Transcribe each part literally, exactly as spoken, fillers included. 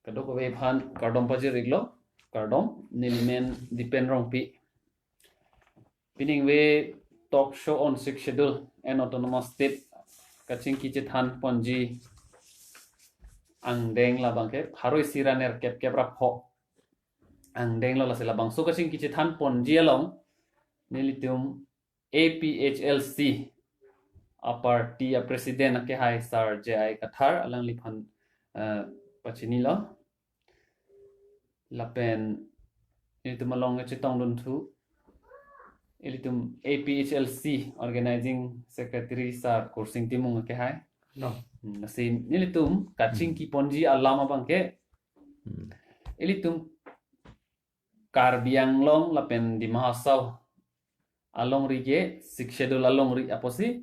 Kadokave aphan kardom pajir-iklo, kardom, nelimen Dipen Rongpi. Pining ave talk show on Sixth Schedule and Autonomous State kachingki chethan ponji angdeng labang ke pharo isi ra nerkep kep ra pho angdeng lo, lasi labangso kachingki chethan ponji along nelitum A P H L C a party a president akehai Sar J I Kathar alangliphan, eh, pachinilo. Lapen ilitum along chetongdun thu ilitum A P H L C organizing secretary Sar Kursing Timung akehai. No. Hmm, lasi nelitum kachingki ponji alam abang ke Hmm. ilitum Karbi Anglong lapen Dima Hasao alongri ke Sixth Schedule alongri apotsi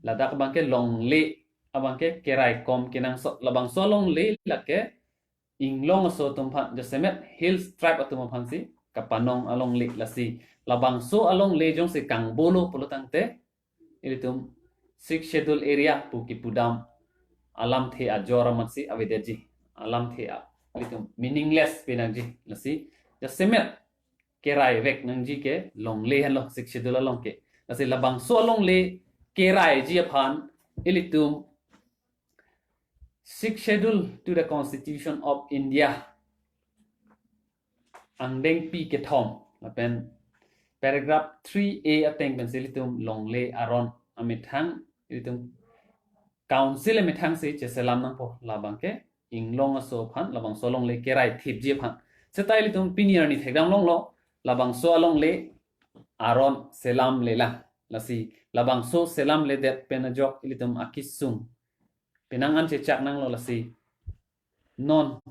ladak abang ke longle abang ke keraikom kenangsot, labangso alongle lake inglong aso atum aphan jasemet Hills Tribe atum aphansi kapanong alongle, lasi labangso alongle jongsi kangbolo pulo tangte ilitum Sixth Schedule area pu kipudam alamthe ajor amatsi avedetji. Alamthe a ilitum meaningless penangji. Lasi jasemet kerai vek nangji ke longle henlo Sixth Schedule along ke. Lasi labangso alongle keraiji aphan ilitum Sixth Schedule to the Constitution of India angdengpi kethom lapen paragraph three A ateng pensi ilitum longle aron amethang ilitum council amethangsi cheselam nangpo, labang ke inglong aso aphan labangso alongle kerai thipji aphan. Seta ilitum pini arni thekdam longlo labangso alongle aron selamlelang. Lasi labangso selamledet pen ajok ilitum akesung penang an chechak nanglo, lasi non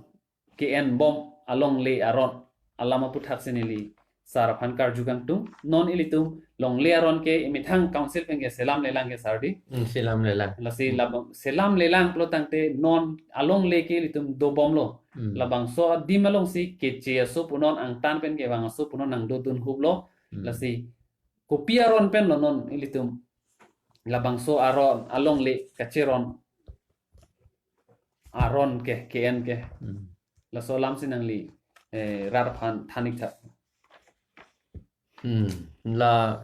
ke-enbom alongle aron alam aputhaksi neli sar aphan karju kangtung. Non ilitum longle aron ke emethang council pen ke selamlelang ke, sar di? Hmm, selamlelang. Lasi Hmm. labang selamlelang pulo tangte non alongle ke ilitum dobomlo. Hmm. Labangso adim alongsi keche aso punon, angtan pen kevang aso punon nangdodunhuplo. Hmm. Lasi kopi aron penlo non ilitum labangso aron alongle kacheron aron ke, ke-en ke. Hmm. Laso alamsi nangli, eh, rat aphan than-ik tha. Hmm. La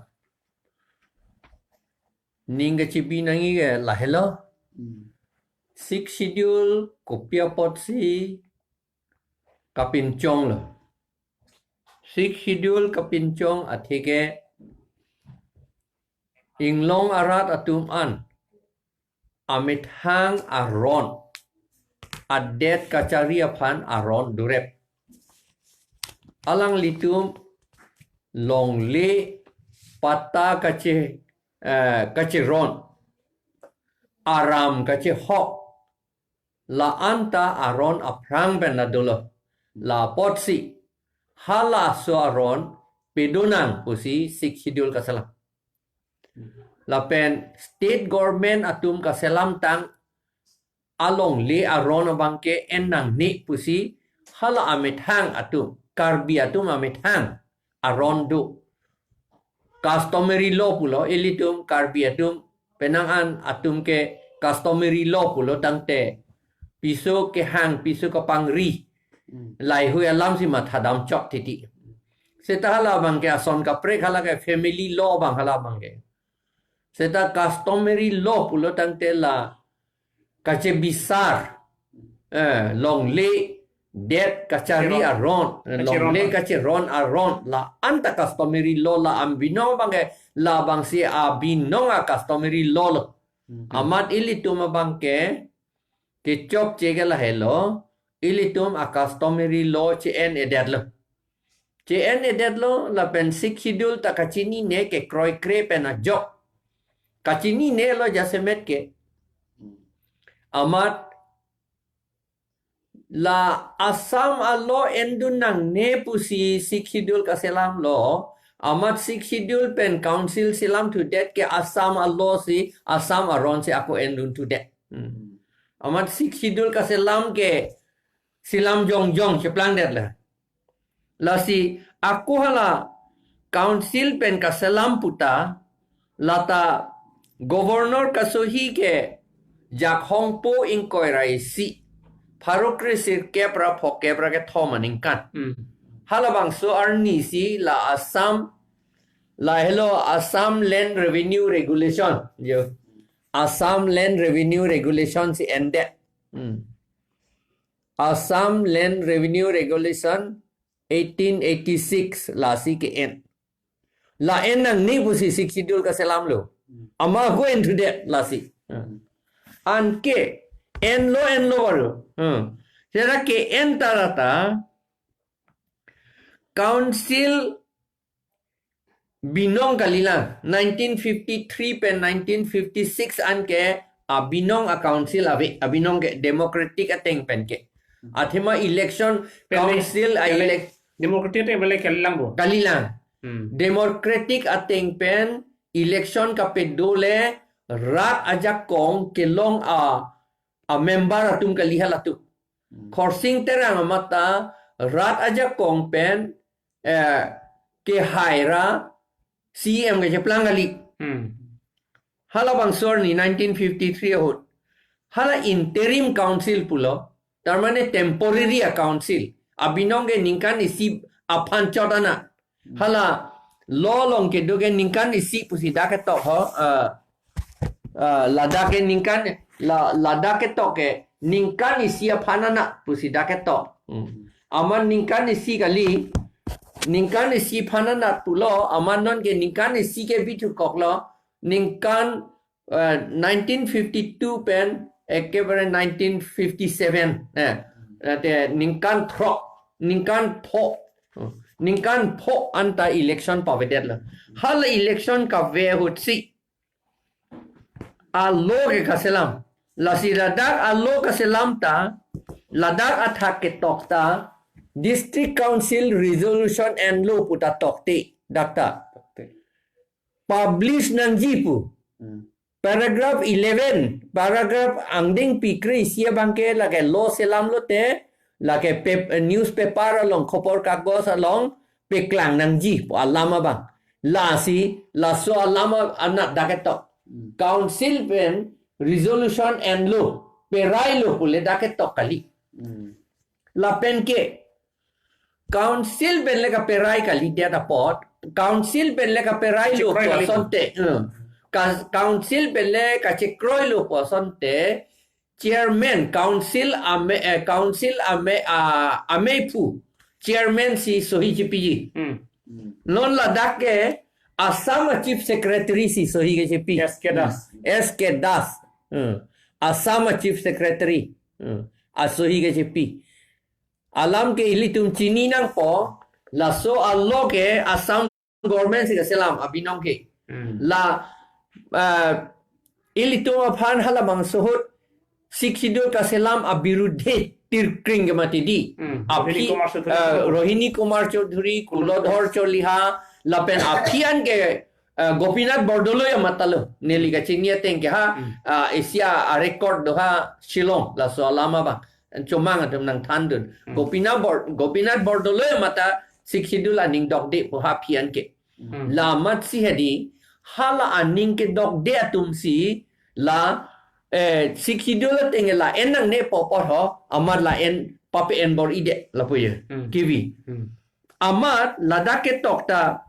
ning kachebi nangji ke lahelo. Hmm. Sixth Schedule kopi apotsi kapinchonglo. Sixth Schedule kapinchong athe ke inglong arat atum an amethang aron adet kachari aphan aron durep. Alanglitum longle patta kache, eh, kacheron, aram kachehok, la anta aron aphrang pen la dolo. La apotsi halaso aron pedonang pusi Sixth Schedule kaselam. Lapen state government atum kaselamtang alongle aron abang ke en nangne pusi hala amethang atum, Karbi atum amethang aron do. Customary law pulo, ilitum Karbi atum penang an atum ke customary law pulo tangte piso kehang, piso kapangri, Hmm. laheihui alamsi mathadam chok titi. Seta hala abang ke ason kaprek, hala ke family law abang hala abang ke. Seta customary law pulo tangte la kachebisar, eh, longle det kachari Kacheron. aron, eh, Kacheron. longle kacheron aron, la anta customary law, la abinong abang ke, labangsi abinong a customary law lo. Hmm. Amat ilitum abang ke kechokche ke lahelo, ilitum a customary law che-en-edetlo. Che-en-edetlo lapen Sixth Schedule ta kachinine kekroikre pen ajok. Kachininelo jasemet ke. Amat la Assam a-law endun nangne pusi Sixth Schedule kaselamlo. Amat Sixth Schedule pen council selamthudet ke Assam a-law si, Assam aron si ako endunthudet. Hmm. Amat Sixth Schedule kaselam ke selam jongjong cheplangdetlo. Lasi ako hala council pen kaselam puta, lata governor kasohi ke Jakhongpo ingkoi ra isi pharo kre sirkep ra phokep ra kethom aningkan. Hmm. Halabangso arni si la Assam, lahelo Assam Land Revenue Regulation. Jo. Assam Land Revenue Regulation si endet. Hmm. Assam Land Revenue Regulation eighteen eighty-six lasi ke-en. La en nangne pusi Sixth Schedule kaselamlo. Hmm. Amat ko enthudet lasi. Hmm. Anke enlo enlo baru. Hmm. Seta ke-en ta ra ta council binong kalilang, nineteen fifty-three pen nineteen fifty-six anke abinong a council ave, abinong ke democratic ateng pen ke. Athema election Pele, council a pele, elec-, democratic ateng pele kalilang bo. Kalilang. Hmm. Democratic ateng pen election kapado le rat ajakong kelong a, a member atum kali halatum. Hmm. Khorsing Terang amat ta rat ajakong pen, eh, kehai ra C E M kacheplang kali. Hmm. Halabangso arni nineteen fifty-three ahut. Hala interim council pulo. Tarmane temporary a council. Abinong ke ningkan isi aphan chot anat. Hmm. Hala law along kedo ke ningkan isi pusi dak ketok ho. Eh, eh, ladak ke ningkan, la, ladak ketok ke ningkan isi aphan anat pusi dak ketok. Hmm. Amat ningkan isi kali, ningkan isi aphan anat pulo, amat non ke ningkan isi ke bithu koklo, ningkan, eh, nineteen fifty-two pen, ekebare nineteen fifty-seven, eh, eh, te ningkan throk, ningkan pho, ningkan pho anta election pavedetlo. Hala election kave ahut si, a law ke kaselam. Lasi ladak a law kaselam ta, ladak athak ketok ta, District Council Resolution and Law pu ta tokte, dak ta. Tokte. Publish nangji pu. Hmm. Paragraph eleven, paragraph angdengpi kre-isi abang ke lake law selam lote, lake pap-, newspaper along, khobor kagos along peklang nangji pu alam abang. Lasi, laso alam anat dak ketok. Hmm. Council pen resolution and law, perailo pule dak ketok kali. Hmm. Lapen ke, council pen le kaperai kalidet apot, council pen le kaperailo Chekroikali. Pu asonte, eh, ka-, council pen le kachekroilo pu asonte, chairman, council ame-, eh, council ame-, ah, amei aphu, chairman si sohi chepiji. Hmm. Non ladak ke Assam a Chief Secretary si sohi kachepi. S K Das. S K Das. Hmm. Assam a Chief Secretary. Hmm. Asohi kachepi. Alam ke ilitum chini nangpo, laso a law ke Assam government si kaselam abinong ke. Hmm. La, ah, ilitum aphan halabangso ahut Sixth Schedule kaselam abirudhe tirkring ke mati di. Hmm. Aphi, Rohini Kumar Chaudhary, ah, Kulodhar Rohini Kumar Chaudhary, Kulodhar Choliha, lapen aphi an ke, ah, Gopinath Bordoloi amat ta lo. Neli kachini ateng ke ha, Hmm. ah, Asia a record do ha Shillong, laso alam abang. Chomang atum nangthandun. Hmm. Gopinath Bor-, Gopinath Bordoloi amat ta Sixth Schedule aning dokde pu ha aphi an ke. Hmm. La amat si hedi, hala aning kedokde atum si la, eh, Sixth Schedule ateng la en nangne pu apot ho, amat la en pape-en bor-ide lapu ye. Hmm. Kivi. Hmm. Amat ladak ketok ta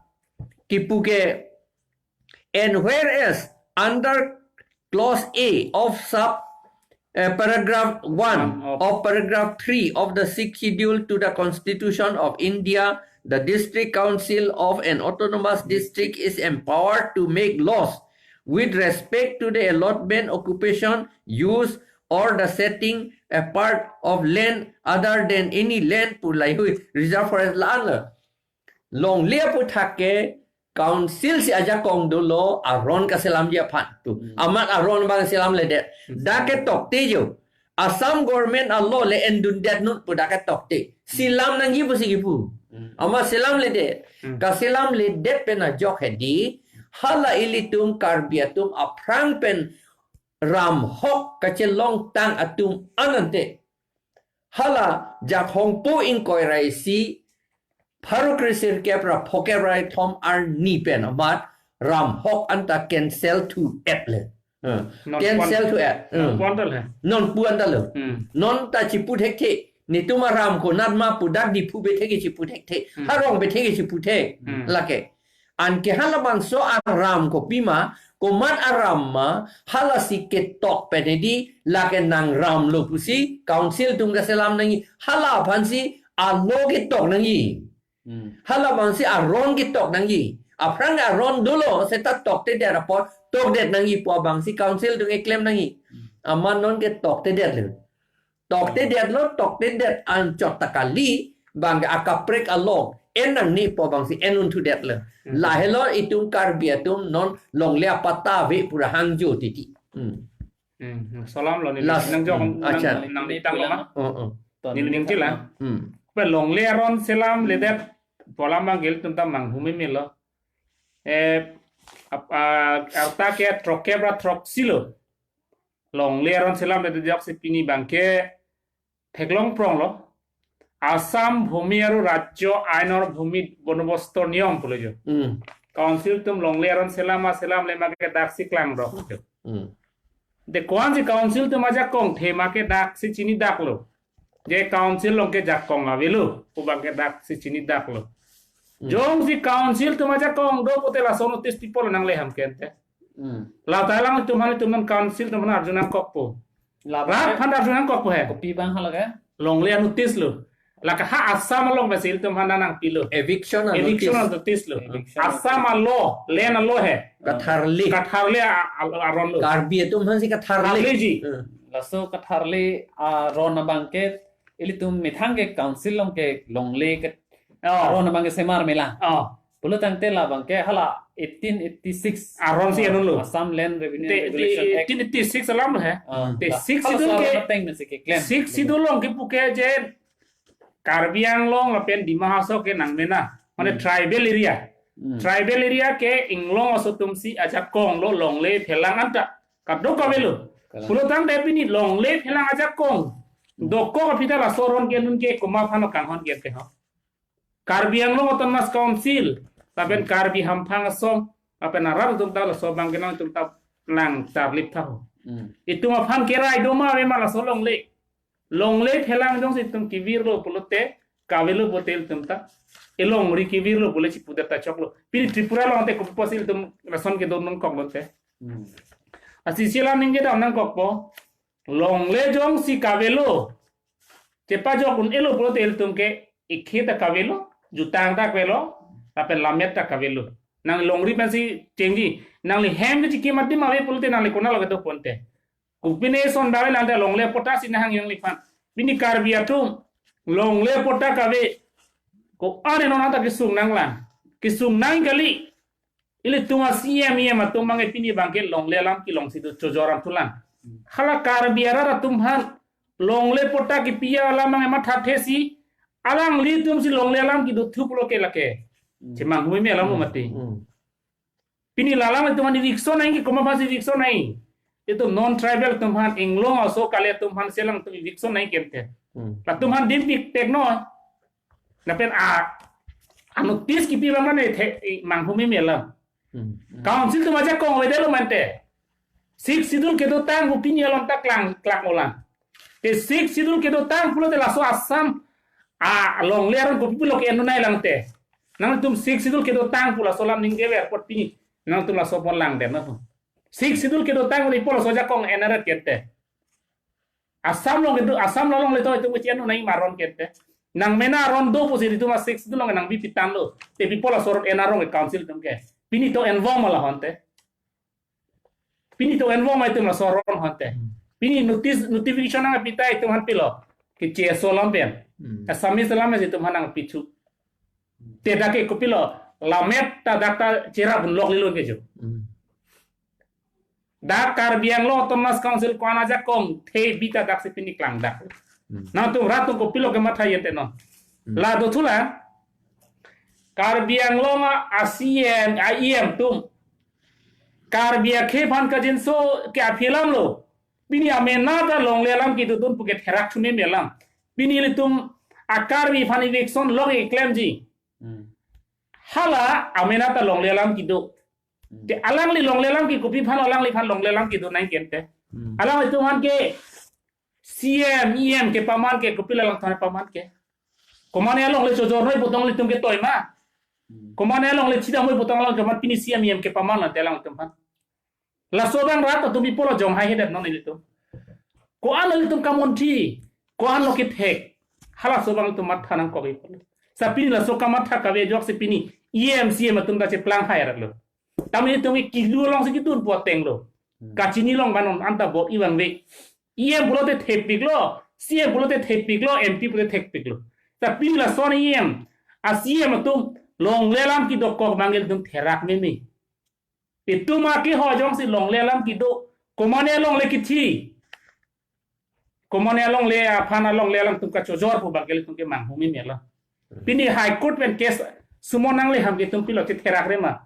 kipu ke, and whereas under clause A of sub, uh, paragraph one One of of paragraph three of the Sixth Schedule to the Constitution of India, the District Council of an Autonomous District is empowered to make laws with respect to the allotment, occupation, use, or the setting apart of land other than any land pu lahei hui reserve forest la-an lo. Longle aphuthak ke council si ajakong dolo aron kaselamji aphan pu. Hmm. Amat aron abang selamledet. Hmm. Dak ketok te jo. Assam government a law le endundet non pu dak ketok te. Selam nangji pusi kipu. Hmm. Amat selamledet. Hmm. Kaselamledet pen ajok hedi, hala ilitum Karbi atum aphrang pen ramhok kachelongtang atum an ante, hala Jakhongpo ingkoi ra isi, pharo kre sirkep ra phokep ra kethom arni pen amat ramhok anta cancel thu et le. Hmm. Non Ten puan, cell to add. Non Hmm. puan tal hai. Non puan tal lo. Hmm. Non ta chipu thekthe. Netum aram konat ma pu dak Diphu bethe ke chipu thekthe. Hmm. Harong bethe ke chipu the. Hmm. Lake. Anke halabangso aram kopima, komat aram ma, halasi ketok pen hedi, lake nang ram lo pusi, council atum kaselam nangji, hala aphansi, alo ketok nangji. Hmm. Halabangsi aron ketok nangji. Aphrang aron dolo, seta toktedet apot, tokdet nangji pu abangsi council atum keklem nangji. Hmm. Amat non ke toktedet lo. Toktedet lo, toktedet anchot ta kali, bang akaprek along, en nangne pu abangsi en unthudet lo. Hmm. Lahelo itum Karbi atum non longle apatta ave pu ra hangjo titi. Hmm. Hmm, hmm. Selam lo ni. Las-, Nang jok, hmm, nang, acha. nang, nang nitang lo ma. Oh, oh. Neli ning chila. Hmm. Pe longle aron selamledet pu alam abang ke ilitum ta manghumeme lo. Eh, ap-, ah, arta ke throkkep ra throksi lo. Longle aron selamledet ajoksi pini abang ke theklong prong lo. Assam Bhumi aru Rajya Ainor Bhumi Bonobostor Niyom pulo jo. Hmm. Council atum longle aron selam ma selamle ma ke daksi klang rok jo. Hmm. De ko-ansi council atum ajakong the ma ke daksi chinidak lo. Je council along ke jakong avelo, pu abang ke daksi chinidak lo. Hmm. Jongsi council atum ajakong do pute laso notice pi apot nangle ham ke ante. Hmm. La ta lang atum aphan, atum aphan council atum aphan arju nangkokpo. La Rat aphan arju nangkokpo he. Kopi abang hala ke? Longle a-notice lo. Lake ha Assam along pensi ilitum aphan nangpilo. Eviction a-notice. Eviction a-notice lo. Eviction. Assam a-law, land a-law he. Katharle. Katharle a, a, aron lo. Karbi atum aphansi katharle. Katharleji. Hmm. Laso katharle aron abang ke ilitum methang ke council along ke longle ke Oh. aron abang ke semar mela. Oh. Pulo tangte labang ke hala eighteen eighty-six. Aron si anun lo. Assam Land Revenue Te, Regulation te, Act. Eighteen eighty-six alam lo he. Ah, Te lah. Sixth Hala Schedule soal ke, penting mesti ke claim. Sixth Schedule along kepu ke je Karbi Anglong lapen Dima Hasao ke nangmena. Mane Hmm. tribal area. Hmm. Tribal area ke inglong aso atumsi ajakong lo longle phelang anta. Kadokave lo. Kalang. Pulo tangte pini longle phelang ajakong. Hmm. Dokok aphi ta laso aron ke anun ke komat aphan kanghon ke ke ho. Karbi Anglong Autonomous Council, lapen Karbi Hamphang Asong, lapen arat atum ta laso abang ke nangtum ta lang charlip tha ho. Hmm. Itum aphan kerai do ma ave ma laso longle. Longle phelang jongsi itum kevir lo pulote, kave lo pute ilitum ta. Elongri kevir lo pule chipudet ta choklo. Pini Tripura along te kopi apotsi ilitum lason kedo nangkok lote. Hmm. Lasi selam ningje dam nangkokpo. Longle jongsi kave lo. Chepajok un-elo pulote ilitum ke ikhe ta kave lo, jutang ta kave lo, lapen lammet ta kave lo. Nang longri pensi chengji, nangli hem ke chikim adim ave pulote nangli konat lo kedo ponte. Kopine son dave lante longle patta si nahang yong liphan. Pini Karbi atum, longle patta kave, ko-an non anta kesung nanglang. Kesung nang kali, ilitum a-C M, E M atum abang ke pini abang ke longle alam kelongsi do chojoram thulang. Hmm. Hala Karbi arat atum aphan longle patta kepi alam abang ke mathathe si, alanglitum si longle alam kedo thu pulo ke lake. Hmm. Chemang hui me alam Hmm. mati. Hmm. Pini la alanglitum aphan eviction nangji, komat aphansi eviction nangji. Itum non-tribal atum aphan, inglong aso kali atum aphan si alangtum eviction nangji kente. Hmm. Latum aphan dim pik tek noi. Lapen a, a-notice kepi abang mane the, manghume me alam. Hmm, hmm. Council atum ajakong avedetlo mante. Sixth Schedule kedotang pu pini along ta klang, klang olang. Te Sixth Schedule kedotang pulote laso Assam alongle aron kopi pulo ke-en nanglang te. Nangtum Sixth Schedule kedotang pu laso alam ningjever apot pini nangtum laso apor langdet na pu. Sixth Schedule kedotang pu laso ajakong en-et kente. Assam along kedo, Assam alongle to itum ke en nangji ma aron kente. Nangmena aron do pusi itum a-Sixth Schedule along nangbi pitanglo. Te pi apot laso aron en arong ke council atum ke. Pini to envong ma lahonte. Pini to envong ma itum laso aron honte. Hmm. Pini notice, notification nangpi ta itum aphan pilo. Ke C S O alam pen. Hmm. Assamese alam si itum aphan nangpithu. Te dak ke kopilo, lammet ta dak ta cherap un lok lilun ke jo. Hmm. Dak Karbi Anglong Autonomous Council ko-an ajakong the bi ta daksi pini klangdak. Hmm. Nangtum rat atum kopilo kematha yen te non. Hmm. La do thulang. Karbi Anglong a, a-C M, a-E M atum. Karbi akhei aphan kangjinso ke aphi alam lo. Pini amena ta longle alam kedodun pu ke therak thume me alam. Pini ilitum a-Karbi aphan eviction lok keklemji. Hmm. Hala amena ta longle alam kedo. Te alangli longle alam ke kopi aphan, alangliphan longle alam kedo nangji ke te. Hmm. Alanglitum aphan ke C M, E M kepaman ke, kopilo alangthan paman ke. Komane alongle chojor noi pu tong ilitum ke toi ma. Hmm. Komane alongle chidam noi pu tong along jaman pini C M, E M kepaman la te alangtum aphan. Laso abang rat atum ipolo jong hai hedet non ilitum. Ko-an ilitum kamonthi, ko-an lo kethek. Halaso abang ilitum matha nangkok ipolo. Sa pini laso kamatha kave ajoksi pini E M, C M atum ta cheplang hai rat lo. Tame ilitum ke kilu alongsi kedun pu ateng lo. Hmm. Kachini along banon anta bo ivan ve. E M pulote thepiklo, C M pulote thepiklo, M P pulote thepiklo. Ta pini lason E M, a C M atum longle alam kedokok abang ke ilitum therak meme. Itum akehoi jongsi longle alam kedo, komane longle kithi. Komane alongle aphan alongle alangtum kachojor pu abang ke ilitum ke manghu meme lo. Pini High Court pen case summon nangle ham ke itum pilo chetherak re ma.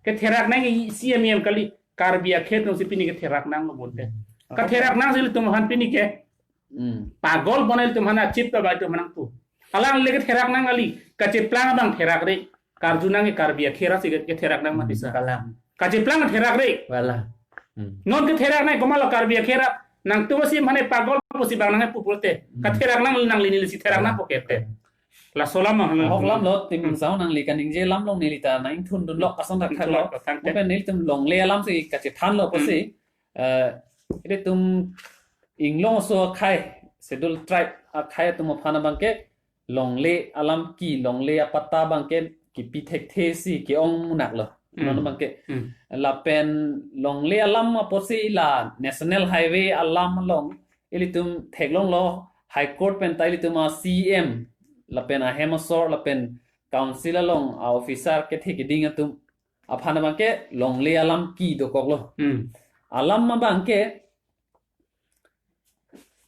Ketherak nang C M E M kali, Karbi akhei atumsi pini ketherak nanglo bonte. Hmm. Katherak nangsi ilitum aphan pini ke. Hmm. Pagol bonai ilitum aphan achip ta bai ilitum aphan nangpu. Alangli ketherak nang kali, kacheplang abang therak re. Karju nang ke Karbi akhei rat si ketherak nang mati sa. Kalang. Kacheplang therak re. Wala. Hmm. Non ketherak nang komatlo Karbi akhei rat. Nangtum si mane pagol pusi abang nangpu pulote. Hmm. Katherak nang nangli nelisi therak nangpo ke te. Laso alam ma hana. Ahok alam lo, tim Hmm. Song nangli kaningje alam along neli ta nang ingthun dunlok asong thakthak lo. Ingthunlok asong thak. Mo pen nelitum longle alamsi kachethanlo Hmm. pusi. Eh, ilitum inglong aso akhei, Scheduled Tribe akhei atum aphan abang ke longle alam ke, longle apatta abang ke kipi thekthe si ke-ong munak lo. Hmm. Non abang ke. Hmm. Lapen longle alam apotsi la National Highway alam along ilitum theklonglo, High Court pen ta ilitum a C M lapen ahem asor lapen council along a officer kethe keding atum aphan abang ke longle alam kedokoklo. Hmm. Alam abang ke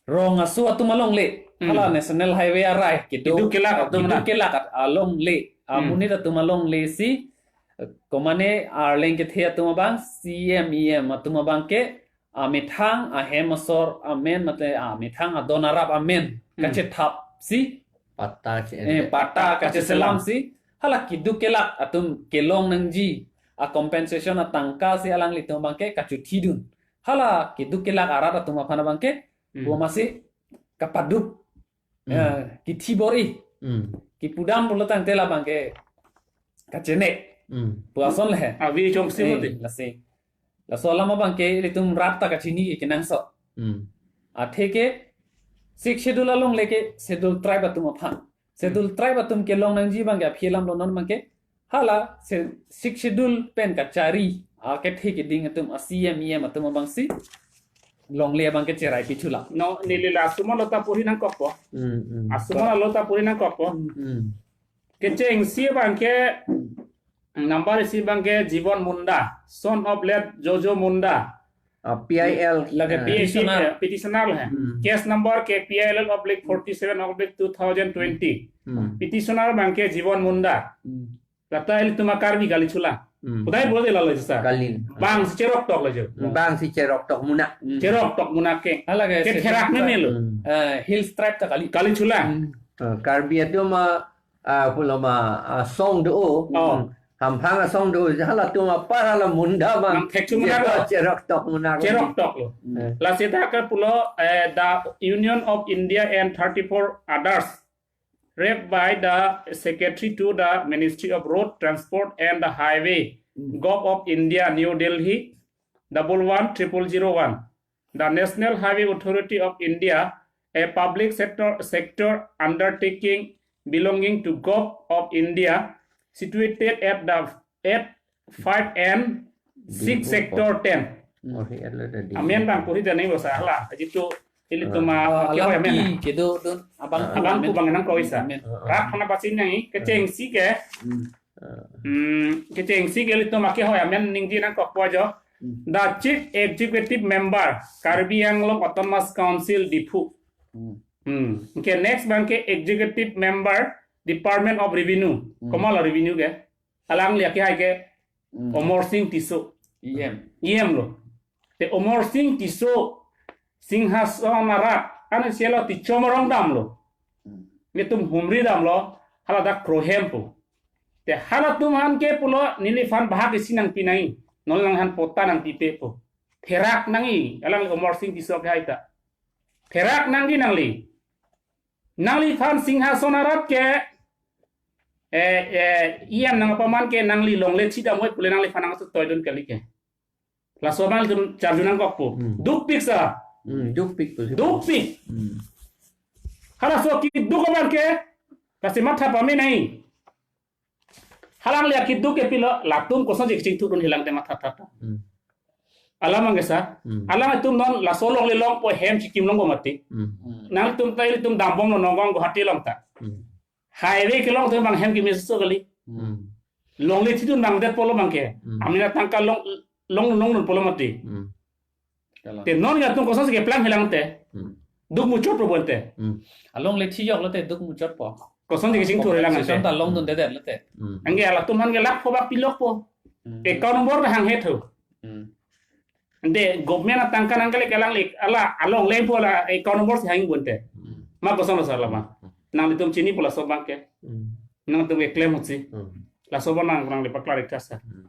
rong aso atum alongle. Hmm. Hala National Highway arai kedo. Keduk kelak atum keduk na. Kelak at-, alongle. Hmm. Amonit atum alongle si, eh, komane arleng kethe atum abang, C M, E M atum abang ke, amethang, ahem asor amen, mate, amethang adon arap amen. Hmm. Kachethap si. Patta che-, eh, patta kacheselam si. Hala keduk kelak atum kelong nangji. A compensation atangka si alanglitum abang ke kachuthi dun. Hala keduk kelak arat atum aphan abang ke, Hmm. pu amatsi kapadup. Hmm. Eh, kithi bor-i. Hmm. Kipudam pulo tangte labang ke kachenek. Hmm. Pu ason le. Avi chongsi Eh, mati. Lasi. Laso alam abang ke ilitum rat ta kachini kenangsot. Hmm. Athe ke Sixth Schedule alongle ke Scheduled Tribe atum aphan. Scheduled Tribe atum kelong nangji abang ke aphi alam lo non abang ke. Hala se Sixth Schedule pen kachari akethe keding atum a C M E M atum abang si longle abang ke cherai pichula. No, neli la summon lo ta puri nangkokpo. Hmm, hmm. A summon lo ta puri nangkokpo. Hmm. Kechengsi abang ke number isi abang ke Jivan Munda, son of late Jojo Munda. Ah, P I L. Lake Ah. P I L, Petitioner. Petitioner hai. Hmm. Case number ke P I L oblique forty-seven oblique two thousand twenty. Hmm. Petitioner abang ke Jivan Munda. Hmm. Lata ilitum a Karbi kali chula. Hmm. Pudai bol de lalo jisa. Kali. Bang si cherok tok lo jo. Hmm, bang si cherok tok munak. Hmm. Cherok tok munak ke. Hala ke Ketherak se- meme lo. Hmm. Eh, Hills Tribe ta kali. Kali chula. Hmm. Eh, Karbi atum a, ah, pulo ma, ah, song do. Oh. Hmm. Hamphang asong do, halatum apar hala Munda bang. Nang thek chu munak lo. Cherok tok munak. Cherok tok lo. Hmm. Lasi ta ke pulo, eh, the Union of India and thirty-four others, read by the Secretary to the Ministry of Road Transport and the Highway, Hmm. Govt of India, New Delhi, double one triple zero one. The National Highway Authority of India, a public sector, sector undertaking belonging to Govt of India, situated at the, at five and six Sector ten. Oh, he added a D. Amen bang puri dan nang lo sa hala. Jitu ilitum Ah, akhei amen. Kedo dun abang Ah. Abang ku bang nangkok isa. Amen. Ah, ah. Rak hana basin nang i, kechengsi ke. Hmm. Hmm, kechengsi ke ilitum akhei amen ningje nangkokpo jo. Hmm. The Chief Executive Member, Karbi Anglong Autonomous Council, Diphu. Hmm. Hmm. Okay, next abang ke Executive Member, Department of Revenue. Hmm. Komatlo revenue ke? Alangli akhei ke Hmm. Amar Sing Tisso. E M. E M lo. Te Amar Sing Tisso Singhason arat, ano selo tichom arong damlo. Hmm. Netum humri damlo, hala dak krohem pu. Te halatum aphan ke pulo neliphan bahak isi nangpi nang. Non nangphan patta nangpipepo. Therak nangji, alangli Amarsing Tisso ke hai ta. Therak nangji nangli. Nangliphan Singhason arat ke, eh, eh, ian nangpaman ke nangli longle thidam oi pule nangliphan nangchetoidun kali ke. Laso abang itum charju nangkokpo. Hmm. Dukpik sir. Hmm, dukpik po. Dukpik. Hmm. Halaso keduk abang ke, lasi matha pame nangji. Halangli akeduk ke pilo, latum kosonsi kachingthudun hilang te matha tha tha. Hmm. Alam angke sir. Hmm. Alanglitum non laso longle longpo hem chikim longpo mati. Hmm. Hmm. Nangtum ta ilitum dambomlo Nagaon Guwahati along ta. Hmm. Highway kelong te abang hem kemeso kali. Hmm. Longle thidun abang det pulo abang ke. Hmm. Amena tangka long, long, longdun pulo mati. Hmm. Kalang. Te non latum kosonsi keplang hilang te. Hmm. Duk muchotpo bonte. Hmm. Alongle thijoklo te duk muchotpo. Kosonsi kachingthur hilang te. Compensation ta longdundedet lo te. Hmm. Anke latum aphan ke lakh pho bak pilokpo. Hmm. Account number ta hanghe tho. Hmm. Ante government atangka nangkele kelang lik ala alongle pu ala account number si hang bonte. Hmm. Ma koson lo sir lama. Hmm. Nanglitum chinipo laso abang ke. Hmm. Nangtum keklem ahut si. Hmm. Laso abang nang nangli paklar ik tha sir. Hmm.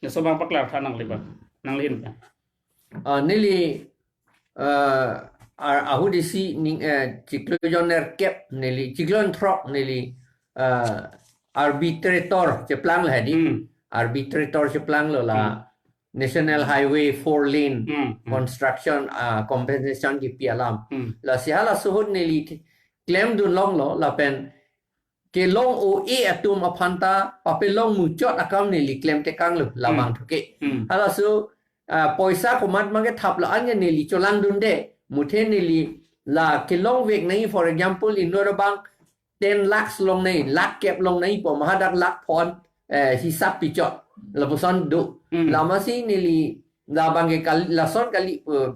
Laso abang paklar tha nangli abang. Nangli hin abang. Ah, neli, ah, ar-, ahut isi ning, eh, chiklo jon nerkep neli, chiklo jon throk neli, ah, arbitrator cheplanglo hadi. Hmm. Arbitrator cheplanglo la Hmm. National Highway four lane Hmm, hmm. construction, ah, compensation kipi alam. Hmm. Lasi halaso ahut neli th-, klemdun longlo lapen kelong O A atum aphan ta papelong muchot akam neli klemtekanglo labang Hmm. thuke. Hmm. Halaso, ah, poisa komat abang ke thaplo anke neli cholangdunde. Muthe neli la kelongvek nangji, for example, inut abang ten lakhs long nangji, lakh kep long nangji pu ma hadak lakh phon, eh, hisap pichot. Lapuson do. Hmm. Lama si neli labang ke kal-, lason kali pu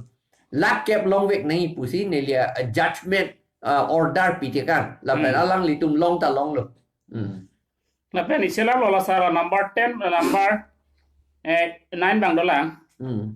lakh kep longvek nangji pusi neli, ah, judgment, ah, order pitekang. Lapen Hmm. alanglitum long ta longlo. Hmm. Lapen isi alam lo la sir number ten, number, eh, nine abang dolang. Hmm.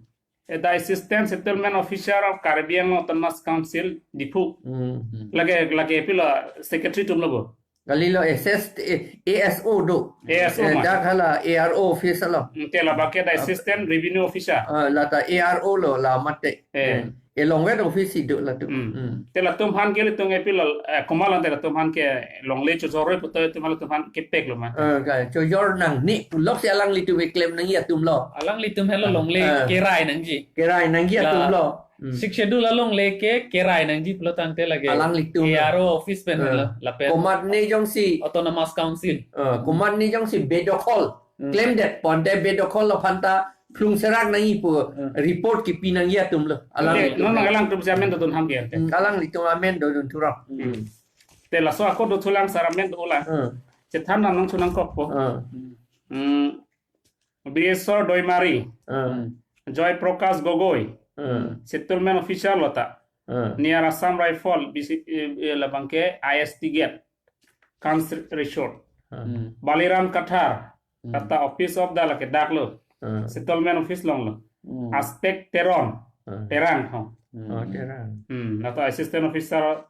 Eh, the Assistant Settlement Officer of Karbi Anglong Autonomous Council, Diphu. Hmm. Lake, lake pilo secretary atumlo bo. Kalilo assist, eh, A S O do. A S O Eh, ma. dak hala A R O office lo. Hmm, te labang ke the Ap- Assistant Revenue Officer. Ah, la ta A R O lo la mate. Eh. Eh, elongvet office si do latum. Hmm. Hmm. Te latum aphan ke ilitum epilo, eh, komatlo te latum aphan ke longle chojor oi puthot atum aphan, latum aphan kepeklo ma. Eh, ka chojor nangne puloksi alanglitum keklem nangji atumlo. Alanglitum helo Ah, longle ah. kerai nangji. Kerai nangji La atumlo. Hmm. Sixth Schedule alongle ke kerai nangji pulo tangte lake Alanglitum lo. A R O office pen Eh. lo, lapen Komatne jongsi Autonomous Council. Eh, komatne jongsi bedokhol Hmm. klemdet ponte bedokhol aphan ta phlung serak nangji pu Hmm. report kipi nangji atumlo. Alang Te, non alangtum si amen dodun ham ke ante. Hmm, alanglitum amen dodun thurok. Hmm. Hmm. Te laso ako dothulang sir amen dolang. Hmm. Chethan nang nangchonangkokpo. Hmm. Hmm. Bireswar Doimari. Hmm. Hmm. Joy Prakash Gogoi. Hmm. Settlement officer lo ta. Hmm. Near Assam Rifle, B C, eh, eh, labang ke I S T Gate. Kans Resort. Hmm. Hmm. Baliram Kathar. Hmm. Kata office of the lake daklo. Hmm. Settlement office longlo. Hmm. Aspek Teron. Hmm. Terang ho. Hmm. Oh, Terang. Hmm. Kata assistant officer,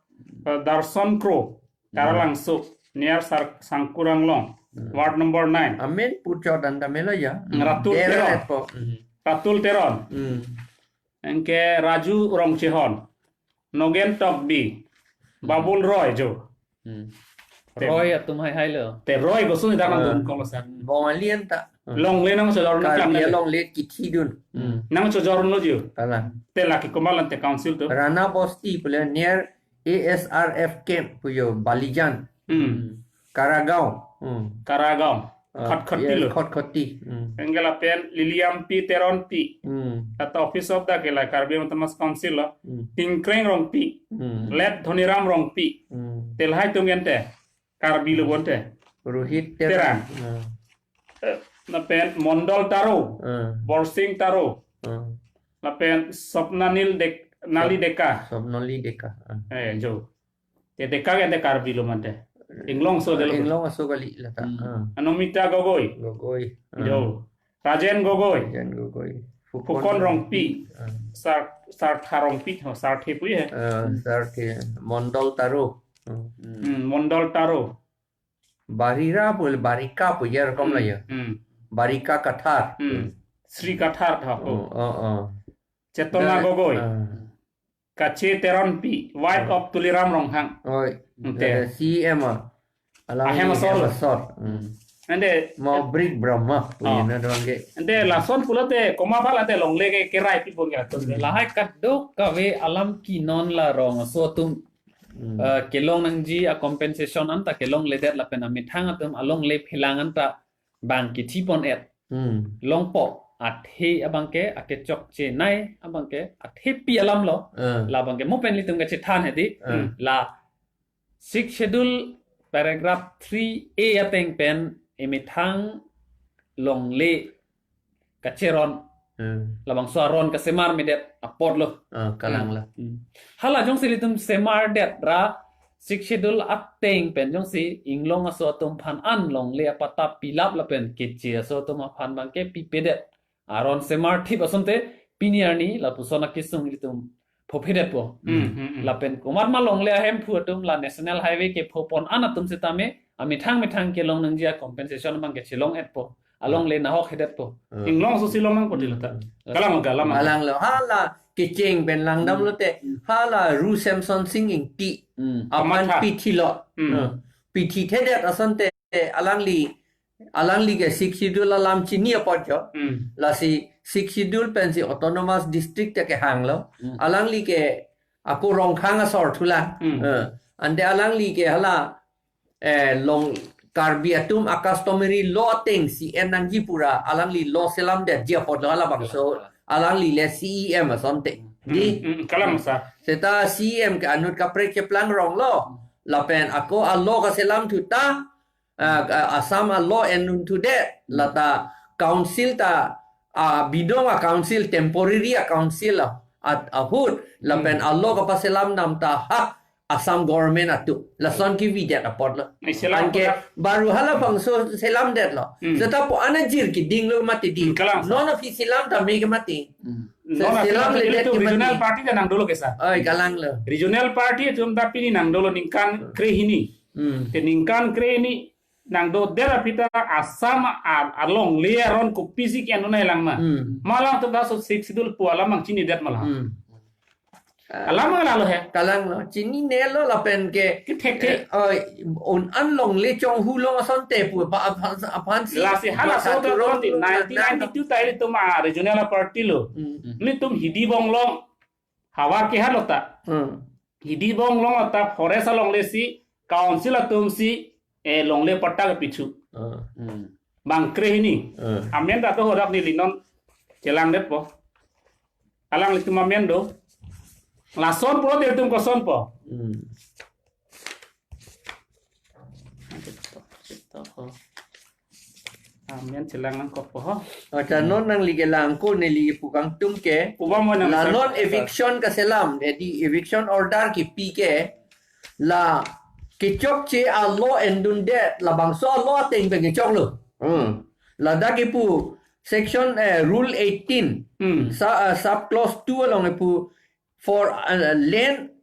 eh, Darson Kro. Hmm. Karalangso. Near Sar-, Sangkur Anglong. Hmm. Ward number nine. Amen puchot anta melo ya. Hmm. Ratul Deret Teron. Po. Hmm. Ratul Teron. Hmm. Anke Raju Rongchehon, Nogen Tokbi, Hmm. Babul Roy jo. Hmm. Te- Roy atum hai hai lo. Te Roy koson dak nang Ah. dun kolo san. Bongali anta. Longle nangchojor nang Karbi klang le. Along le kithi dun. Hmm. Nangchojor lo jo. Kalang. Te lake komatlo ante council to. Rana Bosti pule near A S R F camp pujo Balijan. Hmm. Hmm. Karagaon. Hmm. Karagaon. Ah, Khatkhati yes, lo. Khatkhati. Hmm. Anke lapen Liliampi Teronpi. Hmm. Kata office of the ke la Karbi Anglong Autonomous Council lo. Hmm. Tingkreng Rongpi. Hmm. Let Dhoniram Rongpi. Hmm. Te lahai atum ante. Karbi lo bonte. Rohit Terang. Terang. Hmm. Eh, lapen Mondol Taro. Hmm. Borsing Taro. Hmm. Lapen Sopnanil Dek-, Nali Sop-, Deka. Sopnali Deka. Hmm. Eh, jo. Te Deka ke ante Karbi lo mante. Inglongso de lo. Inglongso kali la ta. Hmm. Ah. Anamita Gogoi. Gogoi. Ah. Jo. Rajen Gogoi. Rajen Gogoi. Fukan Fukan Rongpi. Rongpi. Ah. Sar-, Sartha Rongpi, oh, Sarthe pu ya. Ah, Sarthe. Mondol Taro. Hmm. Hmm, Mondol Taro. Barira pu, Barika pu ya rokom la ya. Hmm. Barika Kathar. Hmm. Sri Kathar tha ko. Oh, oh, oh. Chetona Gogoi. Ah. Kache Teronpi, wife of Tuliram Ronghang. Oi. Ante. Ada C M a. Alang ahem asor. Ahem asor. Hmm. Ante. Mobrik Brahma. Oh. Ina doang ke. Ante lason pulote komat aphan ante longle ke kerai pi pon ke atum. Hmm. Lahai kadokave alam ke non la rong aso atum. Hmm. Eh, kelong nangji a compensation anta kelongledet lapen amethang atum alongle phelang anta bang kithi pon et. Hmm. Longpo athe abang ke akechokche nei abang ke athe pi alam lo. Eh. La abang ke mo pen ilitum kachethan hedi. Eh. La Sixth Schedule paragraph three A ateng pen emethang longle kacheron. Hmm. Labangso aron kasemar medet apotlo. Ah, kalang la. Hmm. Hala jongsi ilitum semardet ra Sixth Schedule ateng pen jongsi inglong aso atum aphan an longle apatta pilap lapen keche aso atum aphan abang ke pipedet. Aron semarthip asonte pini arni lapuson akesung ilitum phophedet po. Hmm, hmm, hmm. Lapen komat ma longle ahemphu atum la National Highway kepho pon an atum setame amethang methang kelong nangji a compensation abang ke chelong et po. Alongle nahok hedet po. Hmm. Inglong aso si long nangpo ti lo ta. Hmm. Kalang lo, kalang lo. Kalang lo. Hala kecheng pen langdam lote. Hmm. Hala Ru Semson Sing Ingti. Hmm. Aphan kamatha pithi lo. Hmm. Hmm. Pithi thedet asonte alangli, alangli ke Sixth Schedule alam chini apot jo. Hmm. Lasi Sixth Schedule pensi autonomous district te kehang lo. Hmm. Alangli ke ako Rongkhang asor thulang. Hmm. Eh, ante alangli ke hala, eh, long Karbi atum a customary law ateng si en nangji pura alangli law selamdetji apot lo halabangso alangli le C E M asonte. Di? Hmm, hmm, kalang sa. Seta C E M ke anut kaprek keplang rong lo. Lapen ako a law kaselam thu ta, ah, ah, Assam a law endun thudet. Lata council ta, ah, bidong a council, temporary a council a, a, ahut. Lapen a law kapaselam nam ta hak Assam government atum. Lason kevidet apot lo. Ai, selam. Anke apot. Baru halabangso selamdet lo. Hmm. Seta po ana jir keding lo mati di. Hmm, kalang sa. Non aphi selam tame ke mati. Hmm. Se-, non aphi selam selam ledet itu ke regional mati. Party ta nangdolo ke sa. Oi, kalang lo. Regional party atum ta pini nangdolo ningkan krehini. Hmm. Te ningkan krehini nangdodet aphi ta Assam a, alongle aron kopisi ke-en un-e lang ma. Hmm. Ma alangtum ta laso Sixth Schedule pu alam abang chinidet ma lang. Hmm. Alam abang kalang lo he. Kalang lo. Chinine lo lapen ke. Kethek thek. Eh, oh, un an longle chonghu long asonte pu apha-, aphan, aphan si. Lasi halaso ta atur rong ti nineteen ninety-two ta ilitum a regional party lo. Hmm. Ilitum Hidi Bonglong havar ke halo ta. Hmm. Hidi Bonglong ta forest alongle si council atum si, eh, longle patta kepithu. Ah. Hmm. Bang krehini. Ah. Amen ta do hodak neli non chelangdet po. Alanglitum amen do. Lason pulote ilitum koson po. Hmm. Amen chelang nangkok po ho. Acha non nangli kelang ko neli pu kangtum ke. Uba mo nang la sa-, non sa- eviction kaselam, jadi eviction order kipi ke la kechokche a law endundet labangso a law ateng pen kechok lo. Hmm. Ladak kipu section, eh, rule eighteen, hmm, sa-, eh, sub clause two along kipu for, eh, land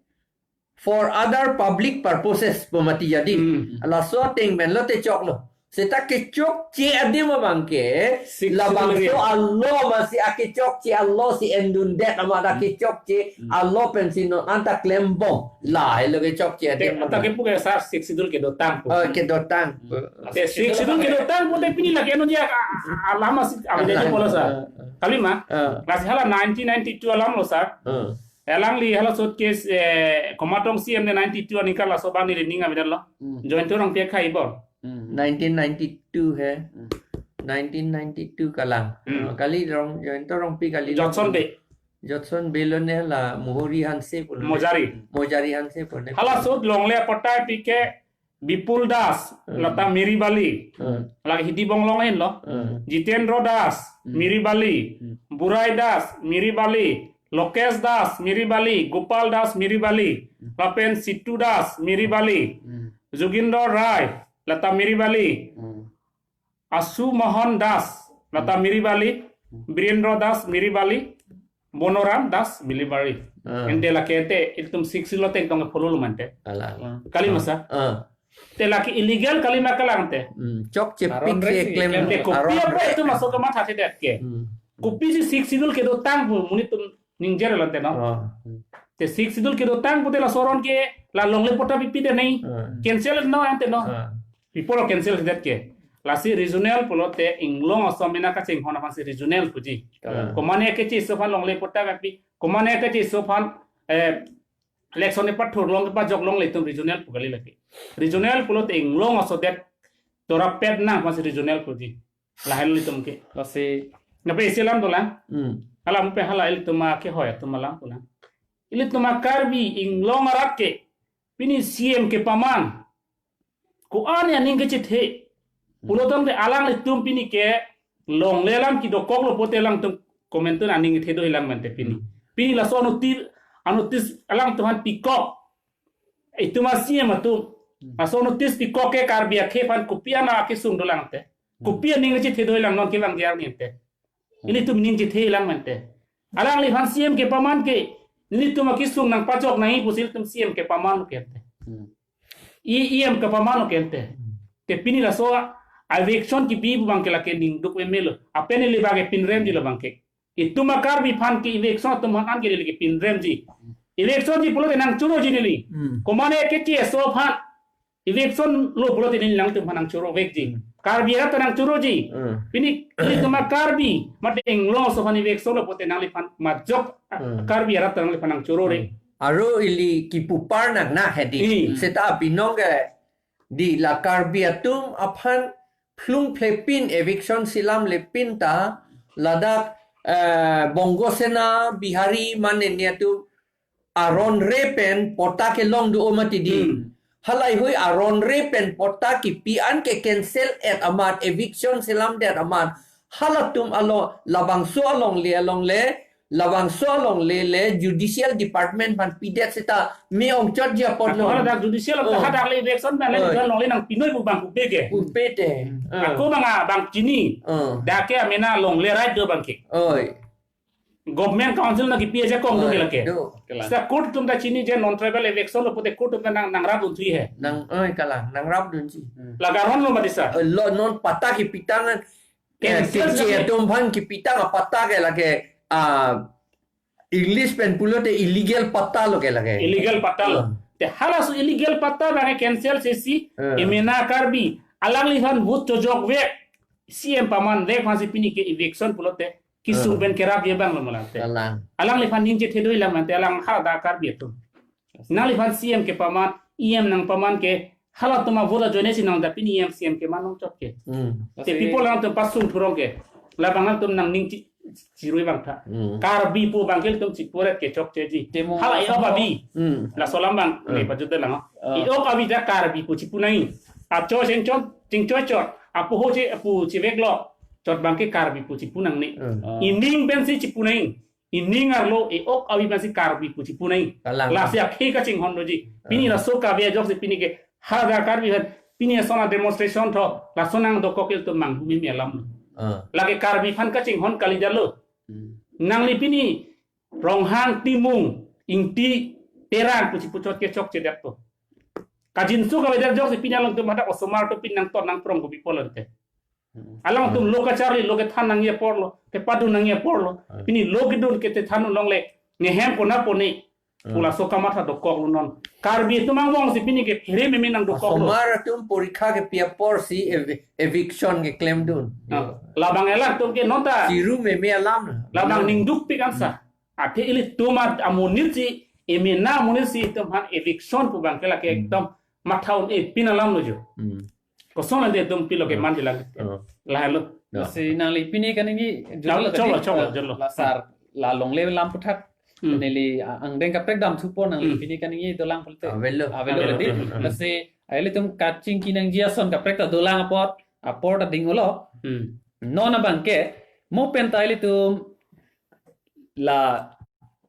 for other public purposes pu mati jadi. Hmm. Laso ateng pen lote choklo. Seta kechokche adim abang ke, Sixth Schedule labangso lagi. A law masi akechokche a law si endundet amat akechokche a law pensi non anta klembom. La helo kechokche adim. Te, abang. Anta kepu ke sa Sixth Schedule kedotang pu. Oh, kedotang. Hmm. Te Sixth Schedule kedotang pu te pini lagi anu dia a-, a-, alam masi abe jadi pola sa. Ah, ah. Kali ma? Ah. Lasi hala nineteen ninety-two alam lo sa. Ah. Alangli hala suitcase, eh, komatong C M ne ninety-two aningkan laso abang neli ning avedetlo. Hmm. Jointo Rongpi akhai bor. Hmm. Nineteen ninety-two he. Hmm. Nineteen ninety-two kalang. Hmm. Uh, kali rong, Jointo Rongpi kali. Jotson Bey. Jotson Bey lo ne la Mohori Hanse pulo ne. Mojari. Mojari Hanse pulo ne. Hala suit longle patta pi ke Bipul Das, hmm, lata Miribali. Hmm. Lake Hidi Bonglong ahin lo. Hmm. Jitendra Das, hmm, Miribali. Hmm. Burai Das, Miribali. Lokesh Das, Miribali. Gopal Das, Miribali. Hmm. Lapen Situ Das, Miribali. Hmm. Jugindra Rai, lata Miribali. Hmm. Asu Mohan Das, lata, hmm, Miribali. Hmm. Birendra Das, Miribali. Bonoram Das, Miribali. Ah. Ante lake te, ilitum Sixth Schedule ateng tong follow lo mante. Alang. Ah. Kali masa? Ah. Te lake illegal kali ma kalang te. Hmm, chokche Aron pik re si klem klem. Te kopi aron apot re. Itum laso kamathathedet ke. Hmm. Kopisi Sixth Schedule kedotang pu monit atum ningjerlo te no. Ah. Te Sixth Schedule kedotang pute laso aron ke la longle patta pipedet nangji. Ah. Cancel non ante no. Ah. People cancel det ke. Lasi regional pulote inglong aso amena kachinghon aphansi regional puji. Ah. Komane kecheso aphan longle patta pipe. Komane kecheso aphan, eh, election epathur long epajok longle itum regional pu kali lake. Regional pulote inglong aso det dorapet nang aphansi regional puji. Lahelo itum ke. Lasi. Ngape isi alam dolang? Hmm. Alam pe hala ilitum akehoi atum alam pulang. Ilitum a-Karbi inglong arat ke pini C M kepaman. Ko-an aning kechethe. Pulotangte alanglitum pini ke longle alam kedokoklo pute alangtum komentu aning thedo hilang mante pini. Pini laso anotis, anotis alangtum aphan pikok. Itum a-C M atum. Laso anotis pikok ke Karbi akhei aphan kopi ana akesung dolang te. Kopi aning chethe dolang non kevang diar ni te. Ilitum ning chethe lang mante. Alangliphan C M kepaman ke. Ilitum akesung nangpajok nangji pusi ilitum C M kepaman ke te. Hmm. E M kepaman ke te. Te pini laso a-eviction kipi pu abang ke lake ning duk memelo. Apen ili bage pinremjilo abang ke. Itum a-Karbi aphan ke eviction atum aphan ke neli ke pinremji. Eviction ji pulote nangchoroji neli. Hmm. Komane kecheso aphan eviction lo pulote neli nangtum aphan nangchorovekji. Hmm. Karbi arat ta nangchoroji. Hmm. Pini ilitum a-Karbi mate inglong aso aphan eviction lo pulote nangliphan majok, hmm, Karbi arat ta nangliphan nangchorore. Hmm. Aro ili kipu apar nang na hedi. Hmm. Seta binong ke di la Karbi atum aphan phlung phlepin eviction si lamlepin ta ladak, eh, Bongo Sena, Bihari mane ni atum aron re pen patta kelong do mati di. Hmm. Halahei aron re pen patta kipi an ke cancel et amat, eviction si lamdet amat. Halatum alo labangso alongle alongle labangso alongle le judicial department aphan pidet seta me-ongchotji apotlo. Ako dak judicial, oh, hadak le eviction abang le, oi, jon longle nangpinoi pu abang pupe ke. Pupe te. Hmm. Ah. Ako abang, ah, abang chini. Ah. Dak ke amena longle right do abang ke. Oi. Government council nangkipi ajakong do, oi, ke lake. Do. Seta court atum ta chini je non-tribal eviction lo pute court atum ta nang, nangrapdunthu he. Nang, oi, kalang, nangrapdunji. Hmm. La garon lo mati seta. Eh, lo non patta kipitang an. Eh, cancel keche atum aphan kipitang apatta ke lake, ah, English pen pulote illegal patta lo ke lake. Illegal patta lo. Hmm. Te halaso illegal patta abang ke cancel sesi, hmm, emena Karbi alangliphan vote chojokvek, C M pamanvek aphansi pini ke eviction pulote kesung, hmm, pen kerapji abang lo malate. Kalang. Alangliphan ning chethe dolang mante alang hala dak Karbi atum. Nangliphan C M kepaman, E M nangpaman ke halatum avote ajoine si nang da pini E M C M keman ongchot ke. Hmm. Te people alangtum pasung thurong ke. Labang alangtum nangning chi, chirui abang tha. Hmm. Karbi pu abang ke ilitum chipuret ke chokcheji. Demo hala e-ok avi. Hmm. Laso alam abang, hmm, le pajut lang. Ah. E-ok avi ta Karbi pu chipu nangji. Acho chingchon, chingchoi chot. Apo ho che, apu chiveklo. Chot abang ke Karbi pu chipu nangne. Hmm. Ah. Ining pensi chipu nangji. Ining arlo e-ok avi pensi Karbi pu chipu nangji. Kalang. Lasi akhei kachinghon doji. Pini, ah, laso kave ajoksi pini ke hajar Karbi aphan pini ason a-demonstration tho laso nangdokok ilitum manghu meme alam lo. Ah. Lake Karbi aphan kachinghon kalidet lo. Hmm. Nangli pini Ronghang, Timung, Ingti, Terang pu chipu chot ke chokchedet to. Kajinso kavedet ajoksi pini alangtum hadak osomar atum pini nangton nangprong kopi pulo te. Hmm. Alangtum lo kacharli, lo kethan nangji apor lo, kepadun nangji apor lo. Hmm. Pini lo kedun kethan longle, nehem konat pone. Hmm. Pu laso kamatha dokoklo non. Karbi atum angbongsi pini ke phere meme nangdokoklo. Osomar atum porikha kepi aporsi ev-, eviction keklemdun. Ah, labang alangtum ke non ta chiru meme alam. Labang ning dukpik ansa. Hmm. Athe ilitum amonit si, emena amonit si itum aphan eviction pu abang ke lake, hmm, ekdom matha un-epin alam lo jo. Hmm. Kosonlo de itum pilo ke, hmm, man dilang. Hmm. Lahelo. Hmm. Si nangli pini kaningje, cholo, cholo, cholo, cholo. La sar, la longle alam aputhak. Hmm. Neli, ah, angdeng kaprek damthupo nangli, hmm, pini kaningje dolang pulote. Avelo. Avelo. Avelo. Lasi, ah, ilitum kachingki nangji ason kaprek ta dolang apot, apor ta ding-olo. Hmm. Non abang ke, mo pen ta ilitum la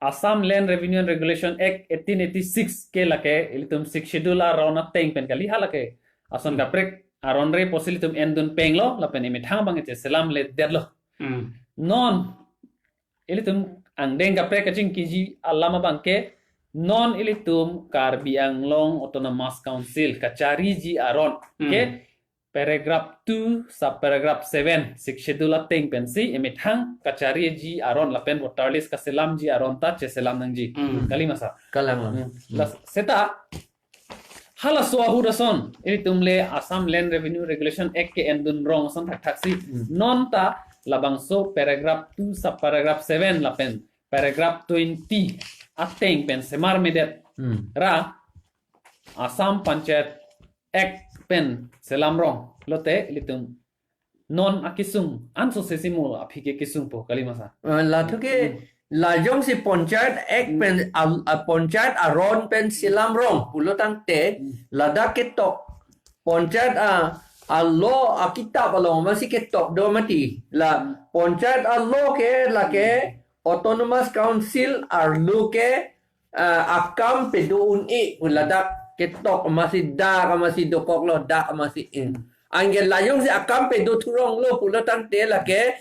Assam Land Revenue and Regulation Act eighteen eighty-six ke lake ilitum Sixth Schedule aron ateng pen kali, ha lake ason kaprek aron re pusi ilitum endun penglo lapen emethang abang ke cheselamledetlo. Hmm. Non ilitum angdeng kaprek kachingkiji alam abang ke Non ilitum Karbi Anglong Autonomous Council kachariji aron. Hmm. Ke paragraph two, subparagraph seven, Sixth Schedule ateng pensi emethang kachariji aron lapen voter list kaselamji aron ta cheselam nangji. Hmm. Kali ma sir? Kalang lang. Hmm. Las-, seta halaso ahut ason, ilitum le Assam Land Revenue Regulation Act ke-endun rong ason thakthaksi. Hmm. Non ta labangso paragraph two, subparagraph seven lapen paragraph twenty ateng pen semarmedet. Hmm. Ra Assam Panchayat Act pen selam rong. Lote ilitum non akesung anso sesimo aphi ke kesungpo, kali ma sir? Eh, la thu ke, hmm, la jongsi Panchayat Act, hmm, pen, al-, a, Panchayat aron pen selam rong pulo tangte, hmm, ladak ketok Panchayat a, a law a kitap along masi ketok do mati. La, hmm, Panchayat a law ke lake, hmm, Autonomous Council arlo ke, ah, akam pedo un-e pu ladak ketok, masi dak masi dokoklo, dak masi, eh. Anke la jongsi akam pedo thuronglo pulo tangte lake,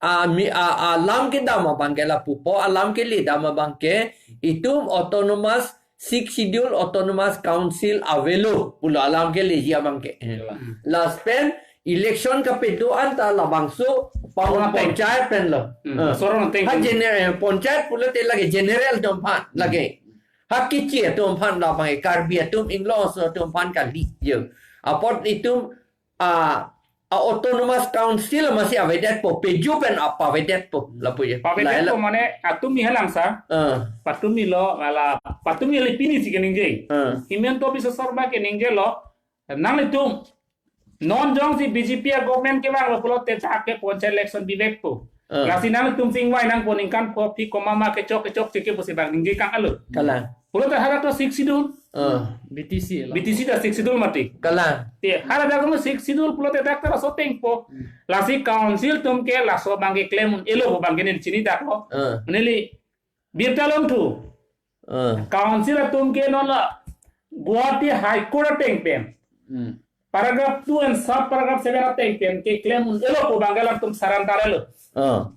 ah, mi, ah, alam kedam abang ke lapupo, alam kele dam abang ke itum Autonomous, Sixth Schedule Autonomous Council avelo pulo alam keleji abang ke. Eh. Last pen election kapedo anta labangso pang, pang ateng, Panchayat pen lo. Hmm. Eh. Soron ateng. Ha gener-, eh, Panchayat pulote lake general atum aphan lake. Ha kichi atum aphan labang, eh, Karbi atum, Inglong aso atum aphan kali yo. Apot itum, ah, a Autonomous Council masi avedetpo, peju pen apa avedetpo lapu yo. Pavedetpo. Lahelo. Mane atum mi halang sir. Eh. Patumi lo, mala patumi le pini si keningje. Eh. Himanta Biswa Sarma keningjelo, nanglitum non jongsi B J P a government kevanglo pulote dak ke Panchayat election bivekpo. Ah. Lasi nanglitum si ingvai nangpo, ningkan pho aphi komat ma kechok kechokche ke pusi bang ningje kang alo. Kalang. Pulote haladak to Sixth Schedule. Ah. B T C lo. B T C ta Sixth Schedule mati. Kalang. Te haladak to Sixth Schedule pulote dak ta laso atengpo. Hmm. Lasi council atum ke laso abang ke klem un-elo pu abang ke neli chinidak lo. Ah. Neli birta longthu. Ah. Council atum ke non la Guwahati High Court ateng pen. Hmm. Paragraph two and sub paragraph seven ateng pen keklem un-elo pu abang ke alangtum surrender lo. Ah.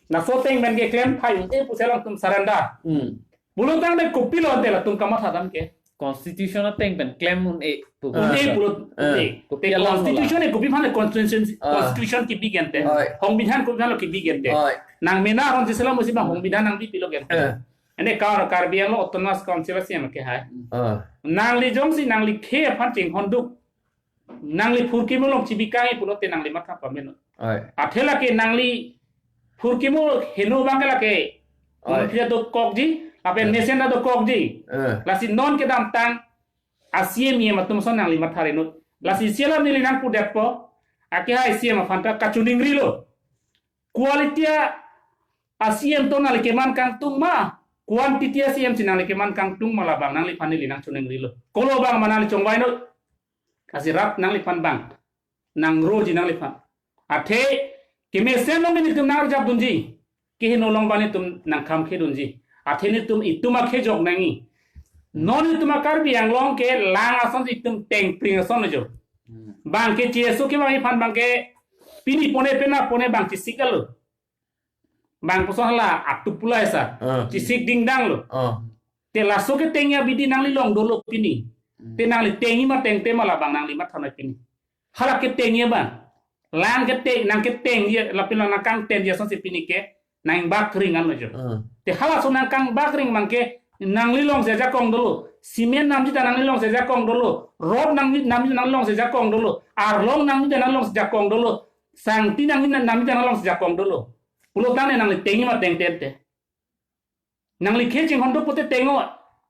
Laso ateng pen keklem thai un-e pusi alangtum surrender. Hmm. Pulo tangte kopilo ante latum kamatha dam ke? Constitution ateng pen klem un-e pu. Ah. Un-e pulo, ah, un-e. Kopi alam lo la? Constitution ke kopi aphan le constitution, ah, constitution kipi ke ante. Oi. Songbidhan kopi aphan lo kipi ke ante. Oi. Nang mena aron si selam musi bang songbidhan nangpipilo ke ante. Eh. Ante Kar-, Karbi Anglong Autonomous Council a-C E M ke hai. Ah. Nangli jongsi nangli khei aphan chinghonduk, nangli phurkimo along chibi kangji pulote nangli matha pamelo. Oi. Athe lake nangli phurkimo heno abang ke lake. Oi. Phia dokokji, lapen, eh, mesen ta dokokji. Eh. Lasi non kedamtang a-C E M, E M atum ason nangli matha ri inut. Lasi selam neli nangpudetpo, akehai C E M aphan ta kachoningrilo. Quality a-C E M to nangli keman kangtung ma, quantity a-C E M si nangli keman kangtung ma, labang nangliphan neli nangchoningrilo. Kolo abang ma nangli chongvai inut. Lasi rat nangliphan bang nangroji nangliphan. Athe kemesen along nelitum nangrjap dunji, keheno along bang nelitum nangkhamkhe dunji. Athe nelitum itum akhei jok nangji. Non itum a-Karbi Anglong kelang ason itum tengpring ason lo jo. Hmm. Bang ke J S O kevangji aphan bang ke pini pone penap pone bang chesik alo. Bang koson hala atup pulai sa. Ah. Chesik dingdang lo. Ah. Te laso ketengji abidi nangli along dolo pini. Hmm. Te nangli tengji ma tengte ma, labang nangli matha noi pini. Hala ketengji abang. Lang keteng, nang ketengji, lapen lang nangkangtengji asonsi pini ke nangbakring anlo jo. Hmm. Te halaso nangkangbakring abang ke nangli alongsi ajakong dolo. Cement namji ta nangli alongsi ajakong dolo. Rod nang, namji ta nangli alongsi ajakong dolo. Arlong namji ta nangli alongsi ajakong dolo. Sangti nang, namji ta nangli alongsi ajakong dolo. Pulo tangte nangli tengji ma tengte ante. Nangli khei chinghonduk pute tenglo.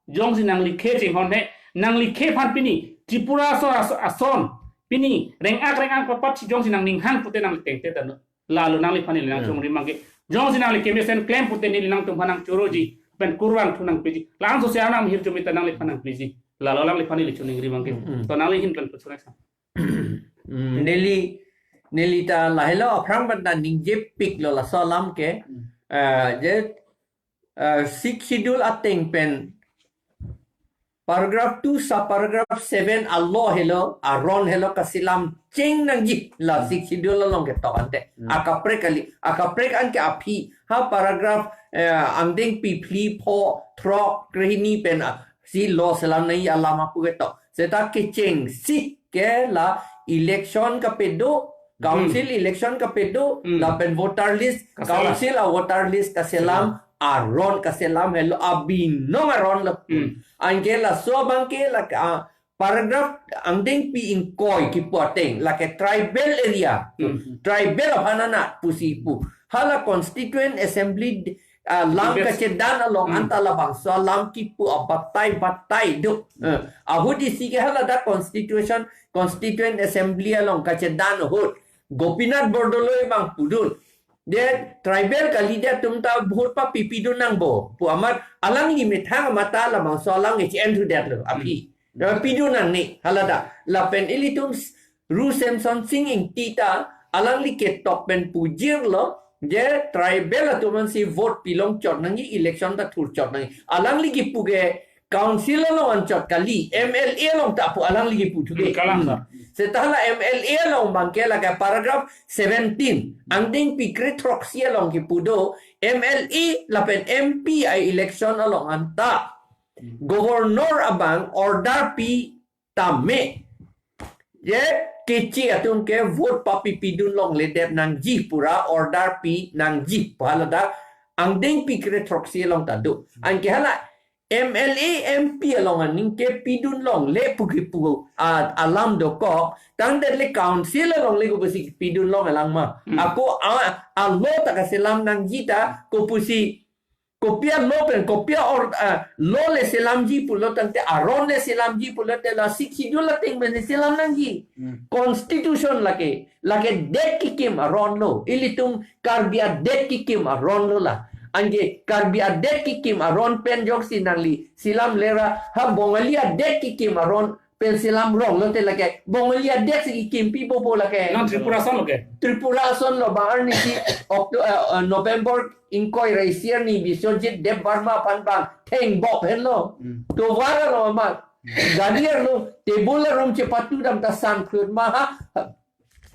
Jongsi nangli khei chinghon he, nangli khei aphan pini Tripura aso-, aso-, ason pini reng-ak reng-ak papat si jongsi nangning hang pute nangli tengte tanglo. Lalo nangliphan neli nang, hmm, chongri abang ke. Jongsi nangli kemesen klem pute neli nangtumphan nangchoroji, pen kurvangthu nangpiji. Langso si anam hirjume ta nangliphan nangpiji. Lalo nangliphan neli choningri abang ke. Hmm. To nangli ahin pen puchorek sa. Hmm, neli, neli ta lahelo aphrang pen ta ningjepiklo laso alam ke. Hmm. Ah, je, ah, Sixth Schedule ateng pen paragraph two subparagraph seven a-law helo, aron helo kaselam chengnangji la Hmm. Sixth Schedule along ketok ante. Hmm. Akaprek kali, akaprek anke aphi. Ha paragraph, eh, angdengpi phli pho throk krehini pen, ah, si law selam nangji alam apu ketok. Seta kechengsi ke la election kapado, council Hmm. election kapado, Hmm. lapen voter list, Kaselam. council a-voter list kaselam, Selam. aron kaselam helo, abinong aron lo. Hmm. Anke laso abangke la, ah, paragraph angdengpi ingkoi kipu ateng, lake tribal area, Hmm. tribal aphan anat pusi pu. Hala constituent assembly, ah, lam Yes. kachedan along Hmm. anta labangso alam kipu abatai batai do. Eh, ahut isi ke hala dak constitution, constituent assembly along kachedan ahut Gopinath Bordoloi abang pudun. De tribal kalidet atum ta vote papipidun nangpo pu amat alangli methang amat ta labangso alam ke-en thudetlo aphi. Hmm. Pidun nangne hala ta. Lapen ilitum s-, Ru Semson Sing Ingti ta alangli ketok pen pujirlo, je tribal atum ansi vote pilong chot nangji, election ta thur chot nangji. Alangli kipu ke council along anchot kali, M L A along ta pu alangli kipu thuke. Hmm, kalang, Hmm. sir. Seta hala M L A along abangke lake paragraph seventeen, angdengpi kre throksi along kipu do, M L A lapen M P a-election along anta Hmm. governor abang order pi tame, je keche atum ke vote papipidun longledet nangji pura order pi nangji pu hala ta angdengpi kre throksi along ta do. Anke hala M L A, M P along aning ke pidun longle pu kipu, ah, alam dokok, tangdet le council along le kopusi pidun longlelang ma. Hmm. Ako a, a-law ta kaselam nangji ta, kopusi, kopi a-law pen, kopi a-or-, ah, law le selamji pulo tangte, aron le selamji pulote la Sixth Schedule ateng pen selam nangji. Hmm. Constitution lake, lake det kikim aron lo. Ilitum Karbi adet kikim aron lo la. Anke Karbi adet kikim aron pen jongsi nangli selamle ra, ha Bongali adet kikim aron pen selam rong lote lake. Bongali adet si kikimpi bobo lake. Non Tripura ason lo ke? Tripura ason lo bang arni si Octo-, eh, eh, November ingkoi ra isi arni Biswajit Debbarma aphan bang thengbok henlo. Hmm. Tovar lo ma. Gari arlo, table arum chepatu dam ta san phut ma ha.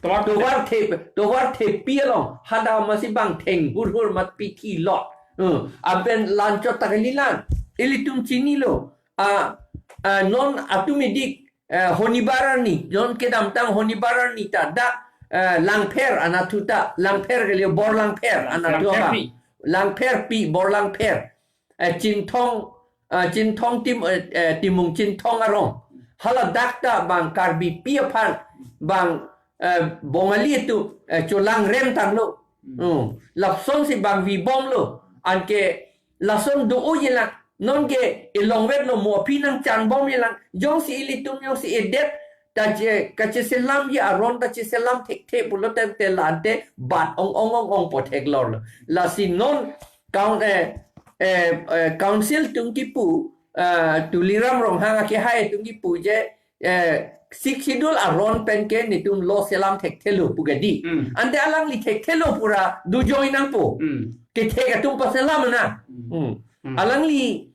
Tovar Tovar the, tovar thepi along, hadak masi bang theng hurhur mat pithi lot. Hmm. Aben lanchot ta kalilan. Ilitum chinilo. Ah, ah, non atum idik, eh, Honibar arni, non kedamtang Honibar arni ta dak, eh, Langpher anatthu ta, Langpher kali, Bor Langpher anatthu Langpher abang. Pi. Langpher pi, Bor Langpher. Eh, Chinthong, eh, Chinthong Tim-, eh, eh, Timung Chinthong arong. Hala dak ta bang Karbipi aphan, bang, eh, Bongali atum, eh, cholang rem tanglo. Hmm. Hmm. Lapsonsi bang vibomlo. Anke lason do-o jelang. Nonke elongvet lo mo aphi nangchanbom jelang. Jongsi ilitum jongsi edet ta che, kacheselamji aron ta cheselam thekthe pulo tangte la ante bat ong ong ong ong po theklor lo. Lasi non coun-, eh, eh, eh, council atum kipu, eh, Tuliram Ronghang akehai atum kipu je, eh, Sixth Schedule aron pen ke netum law selam thekthelo pu kedi. Hmm. Ante alangli thekthelo pura dujoi nangpo. Hmm. Kethek atum paselam na. Hmm. Hmm. Hmm. Alangli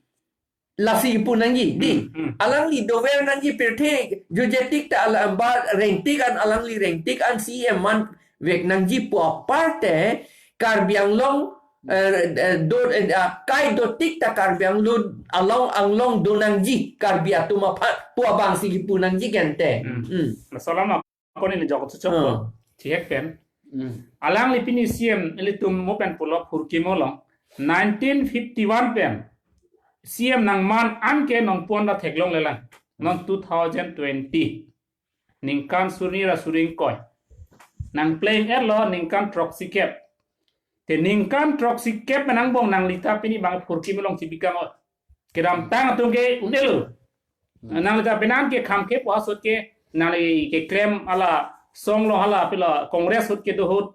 lasi pu nangji, di. Hmm, hmm. Alangli dover nangji pirthe, jujetik ta ala ba rengtik an alangli rengtik an si eman vek nangji pu aparte, Karbi Anglong, eh, eh, do, eh, ah, kai dotik ta Karbi Anglong, along Anglong do nangji, Karbi atum aphan, pu abang si kipu nangji gente. Hmm. Hmm. Salam. Ako neli jok chuchok Hmm. ko. Chihek pen. Hmm. Alangli pini C M ilitum mo pen pulo phurkimo along. Nineteen fifty-one pen C M nangman anke nongpon ta theklonglelang. Non two thousand twenty. Ningkan suri ra suri ingkoi. Nangpleng erlo ningkan throksi kep. Te ningkan throksi kep pen angbong nangli ta pini bang phurkimo along chibikang o. Kedamtang atum ke un-elo. Hmm. Nangli ta penan ke kham ke puas ahut ke nangli keklem ala song lo hala pilo Congress ahut kedo ahut.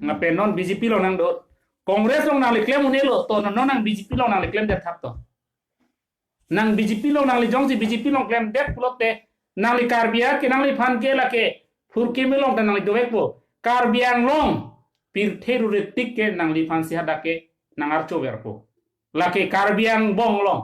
Lapen non B J P along nangdo. Congress along nangli klem un-elo to non nang B J P along nangli klemdet thap to. Nang B J P along nangli jongsi B J P along klemdet pulote nangli Karbi adet ke nangliphan ke lake phurkimo along ta nangli dovekpo. Karbi Anglong pirthe ruretik ke nangliphan si hadak ke nang archo verpo. Lake Karbi Anglong along.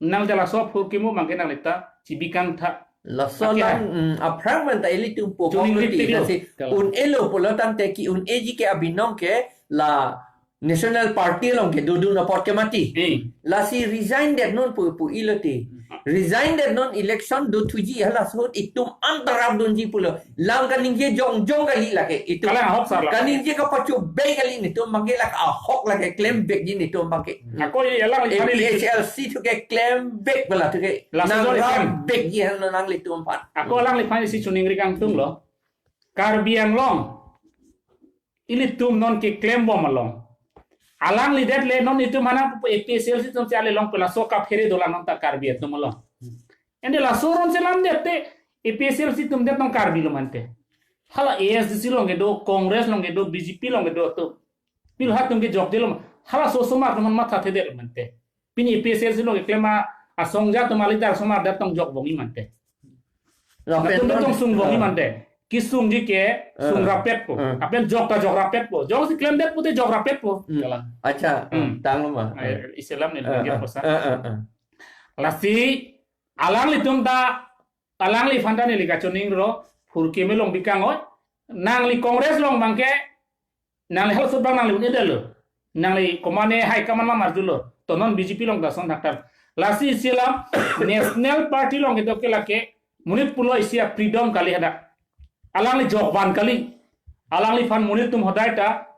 Nang jala so phurkimo mangke nang leta chibikang tha. Laso Aki lang, hai. mm, aphrang man ta ilitum po Chuning bong rip ti tilo. Kasi Kalang. Un-elo pulo tangte ki-un-eji ke abinong ke la National Party along kedodun apot ke mati. Eh. Lasi resign det non pu pu ilo ti. Hmm. Resign det non election dothuji hala ahut itum anta rapdunji pulo. Lang kaningje jongjong kali lake itum. Kalang ahok sar lake. Kaningje kapachobei kali netum bangke lake ahok lake klem vekji netum bangke. Ako ye alangliphan ili A P H L C thu ke klem vek bala thu ke. Laso nang jor rap iklem. Vekji hal nanglitum aphan. Ako alangliphan isi chuning ri kangtung lo. Karbi Anglong. Ilitum non keklem bom along. Alangli det le non itum hana pu A P H L C atum si ale long pela so kaphere dolang non ta Karbi atum along. Ende laso ron selam det te A P H L C atum det non Karbi lo mante. Hala A S D C along kedo, Congress along kedo, B J P along kedo atum. Pil hatum kejok det lo ma. Hala so somar atum matha the det lo mante. Pini A P H L C along keklem a asong ja atum alidar somar det tong jok bom imante. Lapen atum non tong sung bom ah. Imante. Kesungji ke sung ah. Rapet po. Ah. Apel jok ta jok rapet po. Jok si klem det pute jok rapet po. Hmm. Kalang. Acha, hmm. Tanglo ma. Ai, isi alam ni ah, lagi ah, posa. Ah, ah, ah. Lasi alanglitum ta alangliphan ta neli kachuning ro phurkimo long bikang oi. Nangli Congress along bangke nangli hal sut bang nangli un-edetlo. Nangli komane high command ma marjulo. To non B J P along ta son thakthak. Lasi isi alam National Party along kedo ke lake monit pulo isi a freedom kali hadak. Alangli jokvan kali. Alangliphan monit atum hodai ta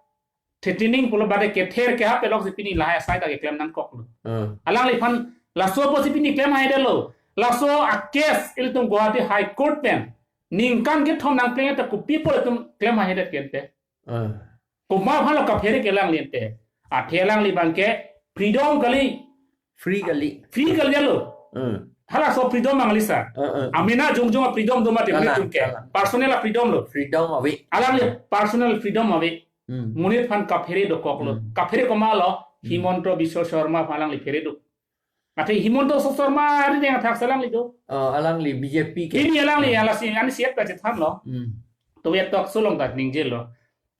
threatening pulo bade kether ke hap elok si pini lahai asai ta keklem nangkoklo. Hmm. Alangliphan laso po si pini klem hai detlo. Laso a case ilitum Guwahati High Court pen ningkan kethom nangpleng ta kopi po ilitum klem hai det kente. Ah. Komat aphan lo kaphere kelang lente. Athe alangli bangke freedom kali. Free kali. Free kali lo. Hmm. Hala so freedom manglisa. Ah, ah. Amena jongjong a freedom do mati kalang, ilitum ke. Kalang. Personal a freedom lo. Freedom ave. Alangli personal freedom ave. Hmm. Monit aphan kaphere dokok lo. Hmm. Kaphere komat lo. Hmm. Himanta Biswa Sarma aphan alangli phere do. Athe Himanta Biswa Sarma ari deng athak si alangli do. Oh, alangli B J P ke. Pini alangli hmm. Alasi ani siap kachethan lo. Hmm. To ya talk show along ta ningjelo.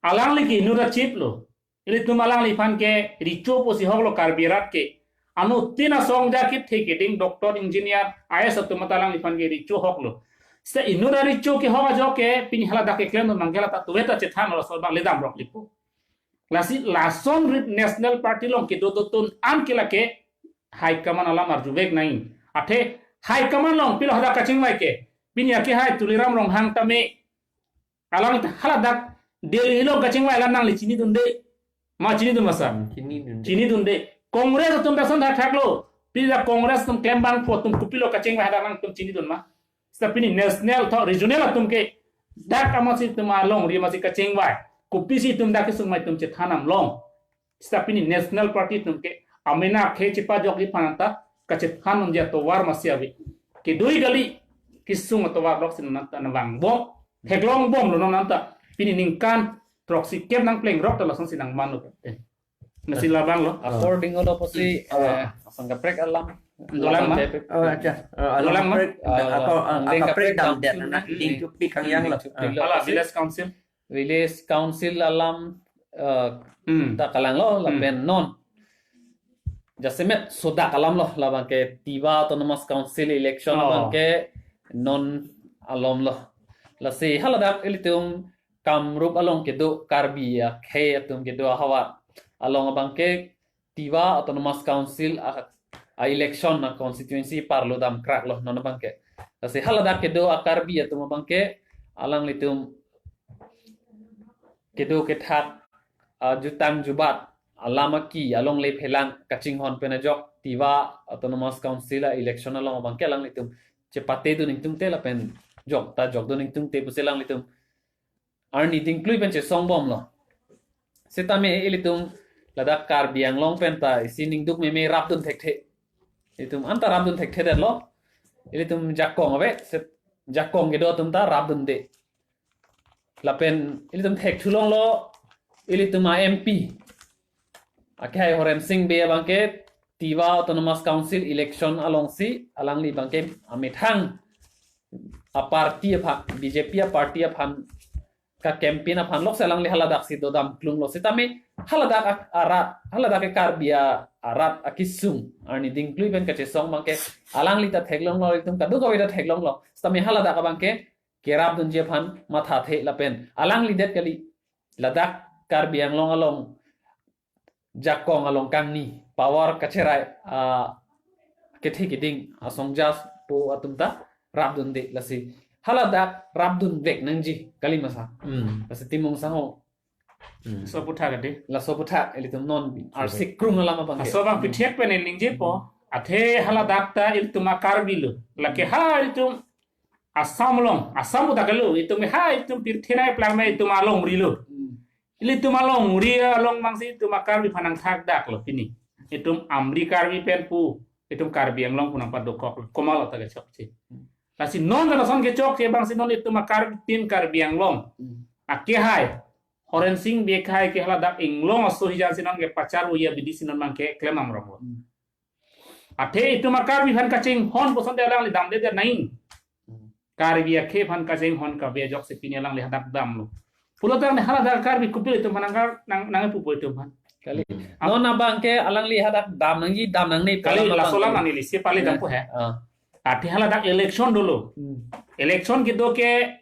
Alangli ke inut a-chief lo. Ilitum alangliphan ke recho pusi hoklo Karbi arat ke. Anuttin asong ja kithe keding doctor, engineer, I A S atum ta alangliphan ke recho hoklo. Se inut a-recho kehok ajok ke pini hala dak keklem nangkela ta tuwe ta chethan lo so bang ledam rok lipo. Lasi lason rit National Party along kedo dotun an ke lake high command alam arjuvek nai. Athe high command along pilo hadak kachingvai ke. Pini ake hai Tuliram Ronghang tame alang hala dak Delhi along kachingvai alam nangli chinidunde. Ma chinidun ma sir? Hmm, chinidunde. Chinidunde. Congress atum ta son thakthak lo. Pila Congress atum klem bangphu atum kopilo kachingvai hadak nangtum chinidun ma? Seta pini national tho regional atum ke dak amatsi atum alongri amatsi kachingvai. Kopisi atum dak kesung mai atum chethan nam long. Seta pini National Party atum ke amena khe chepajokji aphan ta kachethan unji atovar masi ave. Kedui kali kesung atovar lok si nang ta nangvangbom. Theklongbomlo nang ta pini ningkan throksi kep nangplengrok ta lason si nangmanlo. Eh. Masi labang lo. According lo pusi, hmm, eh, asong kaprek alam. Dolang ma? Oh, acha. Eh, alam dolang ma? Kaprek, ah, ako, ah, ang ding kaprek kaprek dam dam det na, hmm, ding thupi khangyang lo. Ding thupi lo. Hala village council. Village council alam, eh, hmm, ta kalang lo, hmm, lapen non. Jasemet sodak alam lo, labang ke Tiwa Autonomous Council election, oh, labang ke non alom lo. Lasi haladak ilitum Kamrup along kedo Karbi akhei atum kedo ahavar along abang ke Tiwa Autonomous Council a, a election a constituency parlo damkrak lo non abang ke. Lasi haladak kedo a Karbi atum abang ke alanglitum kedo kethak, ah, jutang jubat alam aki along le phelang kachinghon pen ajok Tiwa Autonomous Council a election along abang ke alanglitum chepate dun ingtungte lapen jok ta jok dun ingtungte pusi alanglitum arni dingklui pen chesongbomlo. Setame ilitum ladak Karbi Anglong pen ta isi ningduk meme rapdun thekthe. Ilitum anta rapdun thekthedetlo. Ilitum jakong ave, set jakong kedo atum ta rapdunde. Lapen ilitum thekthulonglo, ilitum a M P. Akhai Horensing Bey abang ke Tiwa Autonomous Council election alongsi alangli abang ke amethang a party aphan, B J P a party aphan ka campaign aphan lok si alangli haladak si dodam klung lo. Sitame haladak ak-, arat, haladak ke Karbi a-, arat akesung arni dingklui pen kachesong abangke alangli ta theklong lo, itum kadokave ta theklong lo. Sitame haladak abangke kerapdunji aphan mathathe lapen alangli det kali, ladak Karbi Anglong along jakong along kangni power kacherai, ah, kethe keding asong jas po atum ta rapdunde, lasi haladak rapdunvek nangji kali masa. Hmm. Lasi Timung Sangho. Hmm. Laso aputhak ade. Laso aputhak ilitum non arsik krung alam abangke. Laso abang pithek pen ningjepo. Athe haladak ta ilitum a-Karbi lo. Lake ha ilitum Assam along, Assam uta kalo, itum ha itum pirthe nangplang me itum alongri lo. Hmm. Ilitum alongri along abangsi itum a-Karbi aphan nangthakdak lo pini. Itum Amri Karbi pen pu, itum Karbi Anglong pu nangpadokok lo. Komat lo ta kechokche. Lasi non ta lason kechokche abangsi non itum a-Karbi, tim Karbi Anglong. Hmm. Akehai, Horen Sing Bey akehai ke haladak inglong aso hijan si non kepacharvo abidi si non abangke klem amrong lo. Hmm. Athe itum a-Karbi aphan kachinghon puson te alangli damde de nai. Hmm. Karbi akhei aphan kachinghon kave ajoksi pini alangli hadak damlo. Pulote ne haladak Karbi kopilo itum aphan nang, nang, nangpupo itum aphan. Kali. Am- Non abangke alangli hadak dam nangji, dam nangne, kali, pulang laso abangke. Alam nangne lisi pali, eh, dampo he. Ah. Athe haladak election dolo. Hmm. Election kedo ke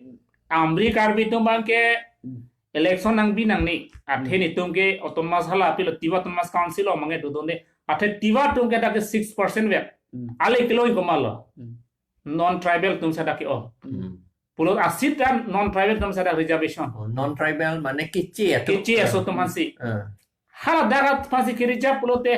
Amri Karbi atum abangke Hmm. election nangbi nangne. Athe Hmm. netum ke autonomous hala pilo Tiwa Autonomous Council lo mange dodonde. Athe Tiwa atum ke dak ke six percent vek. Hmm. Ale kelong komat lo. Hmm. Non tribal atum si dak ke-o. Hmm. Pulo asit kan non tribal atum si dak reservation. Oh, non tribal mane keche atum. Keche aso atum aphansi. Ah. Haladak aphansi ke-reserve pulote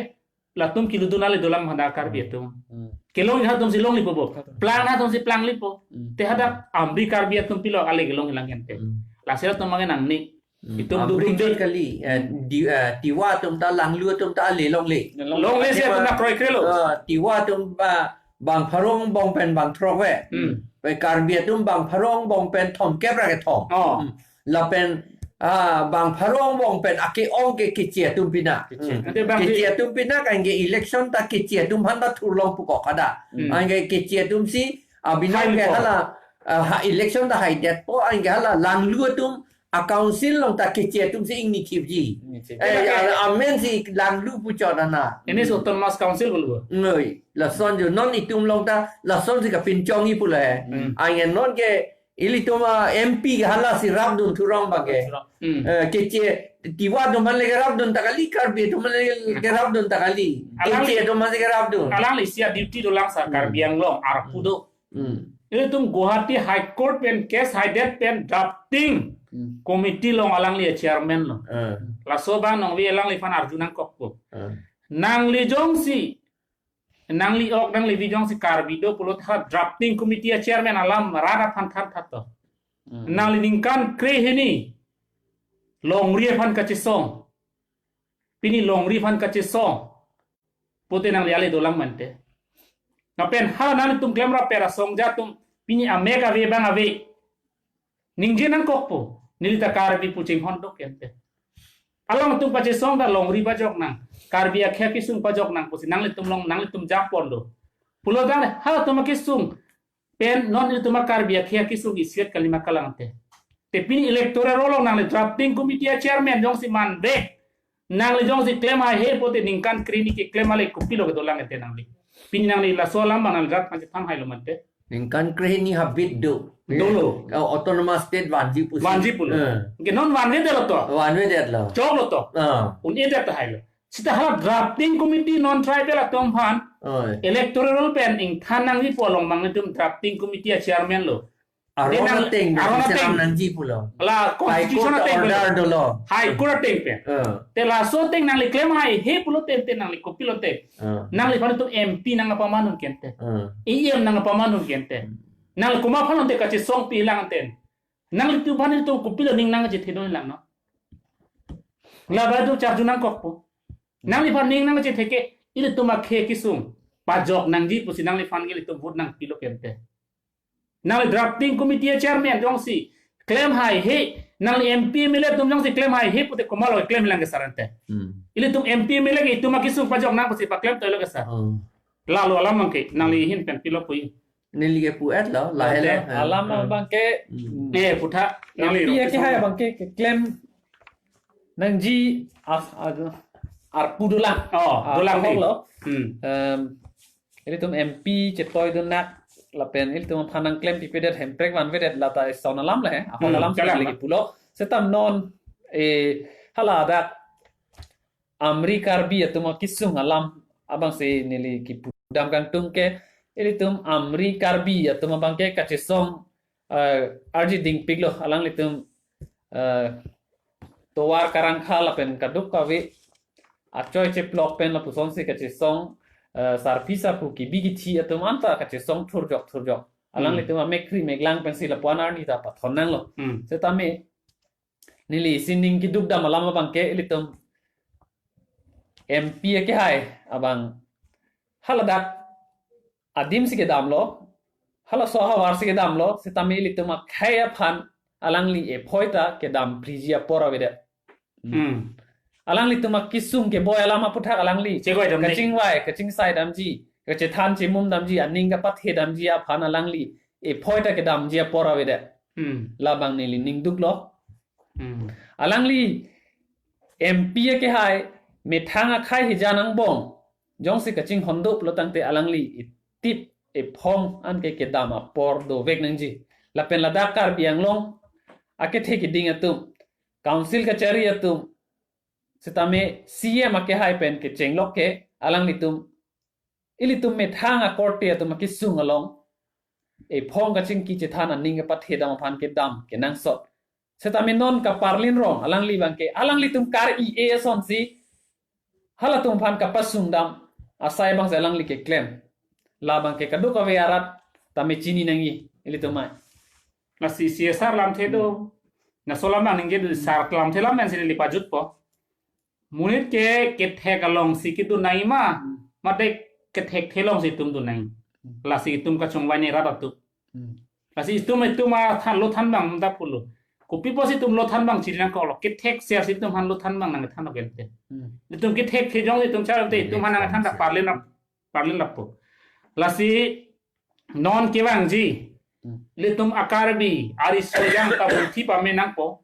latum kelutdun ale dolang hadak Karbi atum. Hmm. Kelong ha atum si longlipo bo. Plang ha atum si planglipo. Hmm. Te hadak Amri Karbi atum pilo ale kelong lang ente. Hmm. Lasi atum mange nangne. Hmm. Itum Amri dudun de. Kali, eh, di, eh, Tiwa atum ta Langlu atum ta ale longle. Longle si atum na kroikrelo. Eh, Tiwa atum ba bang pharong bong pen bang throk ve. Hmm. Pe Karbi atum bang pharong bong pen thomkep ra kethom. Oh. Hmm. Lapen, ah, bang pharong bong pen ake-ong ke keche atum pinak. Keche. Hmm. Ante bang keche si atum pinak anke election ta keche atum aphan ta thurlong pukok kada. Hmm. Anke keche atum si abinong ke hailo. Hala, ah, ha election ta haidetpo anke hala Langlu atum a-council along ta keche atum si ingni thipji. Ingni thip. Eh, ila ke a-, amen si Langlu puchot ana. Ini si Autonomous Council bolu. Ngoi, lason jo non itum along ta lason si kapinchongji pule. Hmm. Anke non ke ilitum a-M P ke hala si rapdun thurong abangke. Thurong. Hmm. Eh, keche Tiwa atum aphan le kerapdun ta kali, Karbi atum aphan le kerapdun ta kali. Alang keche atum aphan le kerapdun. Alangli isi a-duty dolang sir, hmm, Karbi Anglong arpu do. Hmm. Ilitum Guwahati High Court pen case haidet pen drafting, hmm, committee along alangli a-chairman lo. Hmm. Laso abang nangve alangliphan arju nangkokpo. Hmm. Nangli jongsi nangli ok nangli vi jongsi Karbi do pulote ha drafting committee a-chairman alam rat aphan than thatto. Hmm. Nangli ningkan krehini longri aphan kachesong. Pini longri aphan kachesong pute nangli ale dolang mante. Lapen ha nangtum klemrap pera song atum pini amek ave bang ave. Ningje nangkokpo, neli ta Karbi pu chinghon do kente. Alangtum pachesong ta longri pajok nang, Karbi akhei akesung pajok nang pusi nanglitum along nanglitum jampon do. Pulo tangte halatum akesung pen non ilitum a-Karbi akhei akesung isiet kalima kalang te. Te pini electoral roll along nangli drafting committee a-chairman jongsi manbe, nangli jongsi klem haihe pute ningkan krehini keklem ale kopilo kedolang ente nangli. Pini nangli laso alam abang nangli rat aphan chethang hailo mante. Ningkan krehini habit do. Dolo. Eh, autonomous state vanji pusi. Vanji pulo. Eh. Ke non vanvedetlo to. Vanvedetlo. Choklo to. Ah. Un-edet ta hailo. Seta hala drafting committee non tribal atum aphan. Oh. Electoral roll pen ingthan nangji pu along abang netum drafting committee a-chairman lo. Aron ateng, aron ateng nangji pulo. La High Court constitution ateng order dolo. High Court ateng pen. Eh. Te laso ateng nangli klem haihe pulote te nangli kopilo te. Eh. Nangliphan itum M P nangpamanun kente. Eh. E M nangpamanun kente. Hmm. Nangli komat aphan te kachesong pilang ten. Nanglitum aphan itum kopilo ning nangchethedun lang no. Labang itum charju nangkokpo. Nangliphan ning nangchethe ke ilitum akhei akesung pajok nangji pusi nangliphan ke ilitum vote nangpilo kente. Nangli drafting committee a-chairman jongsi klem haihe, nangli M P M L A atum jongsi klem haihe pute komatlo klem lang ke sir ente. Hmm. Ilitum M P M L A ke itum akesung pajok nang pusi paklem toilo ke sir. Hmm. Lalo alam abangke nangli ahin pen pilo pui. Neli ke pu-et lo, lahelo. Alam abang ke, hmm, eh, putha, neli MP ke hai abang ke, keklem nangji as-, as-, arpu dolang. Oh, ah, dolang ahok lo. Hmm. Em, ilitum MP chetoi donak lapen ilitum aphan nangklem pipedet, Hemprek vanvedet, lata eson alam le, ahok, hmm, alam kalam lagi pulo. Setame non, eh, hala dak Amri Karbi atum akesung alam abang si neli kipudam kangtung ke, ilitum Amri Karbi atum abang ke kachesong, eh, arji dingpik lo, alanglitum, eh, tovar karangkha lapen kadokave achoi cheplok pen lapuson si kachesong, eh, sarpi sarpo kebi kethe atum anta kachesong thurjok thurjok. Alanglitum amekkri meklang pensi lapuan arni ta pathon nanglo. Hmm. Setame neli sining keduk dam alam abang ke ilitum MP ke hai abang haladak adim si kedamlo, halaso ahavar si kedamlo, setame ilitum akhei aphan alangli ephoi ta kedam priji apor avedet. Hmm. Alanglitum akesung keboi alam aputhak alangli chekoi damji, kachingvai, kachingsai damji, kachethan chemum damji, aning kapathe damji aphan alangli ephoi ta kedamji apor avedet. Hmm. Labang neli ningduk lo. Hmm. Alangli MP ke hai methang akhai hijan angbong jongsi kachinghon do pulo tangte alangli etip ephong anke kedam apor dovek nangji. Lapen ladak Karbi Anglong akethe keding atum, council kachari atum, setame CEM ake hai pen kechenglok ke alanglitum, ilitum methang akorte atum akesung along ephong kachingki chethan, aning kapathe dam aphan kedam kenangsot. Setame non kaparlin rong alangli abang ke, alanglitum kar-i-e asonsi halatum aphan kapasung dam asai abang si alangli keklem. Labang ke kadokave arat tame chini nangji ilitum mai. Lasi CSR lamthe do. Na so lam nangji do, sar lamthe lam pensi neli pajutpo. Monit ke kethek alongsi kedun nangji ma, mate kethekthe alongsi itum dun nangji. Lasi itum kachongvai ne rat atum. Hmm. Lasi itum itum athan lo thanbang ta pulo. Kopi apotsi itum lo thanbang chiri nangkoklo. Kethek sel si itum aphan lo thanbang nangthan lo gente. Hmm. Itum kethekthe jong itum char te itum aphan nangthan ta parlin lap, parlin lappo. Lasi non kevangji. Hmm. Ilitum a-Karbi ariso jang ta bunthi pame nangpo.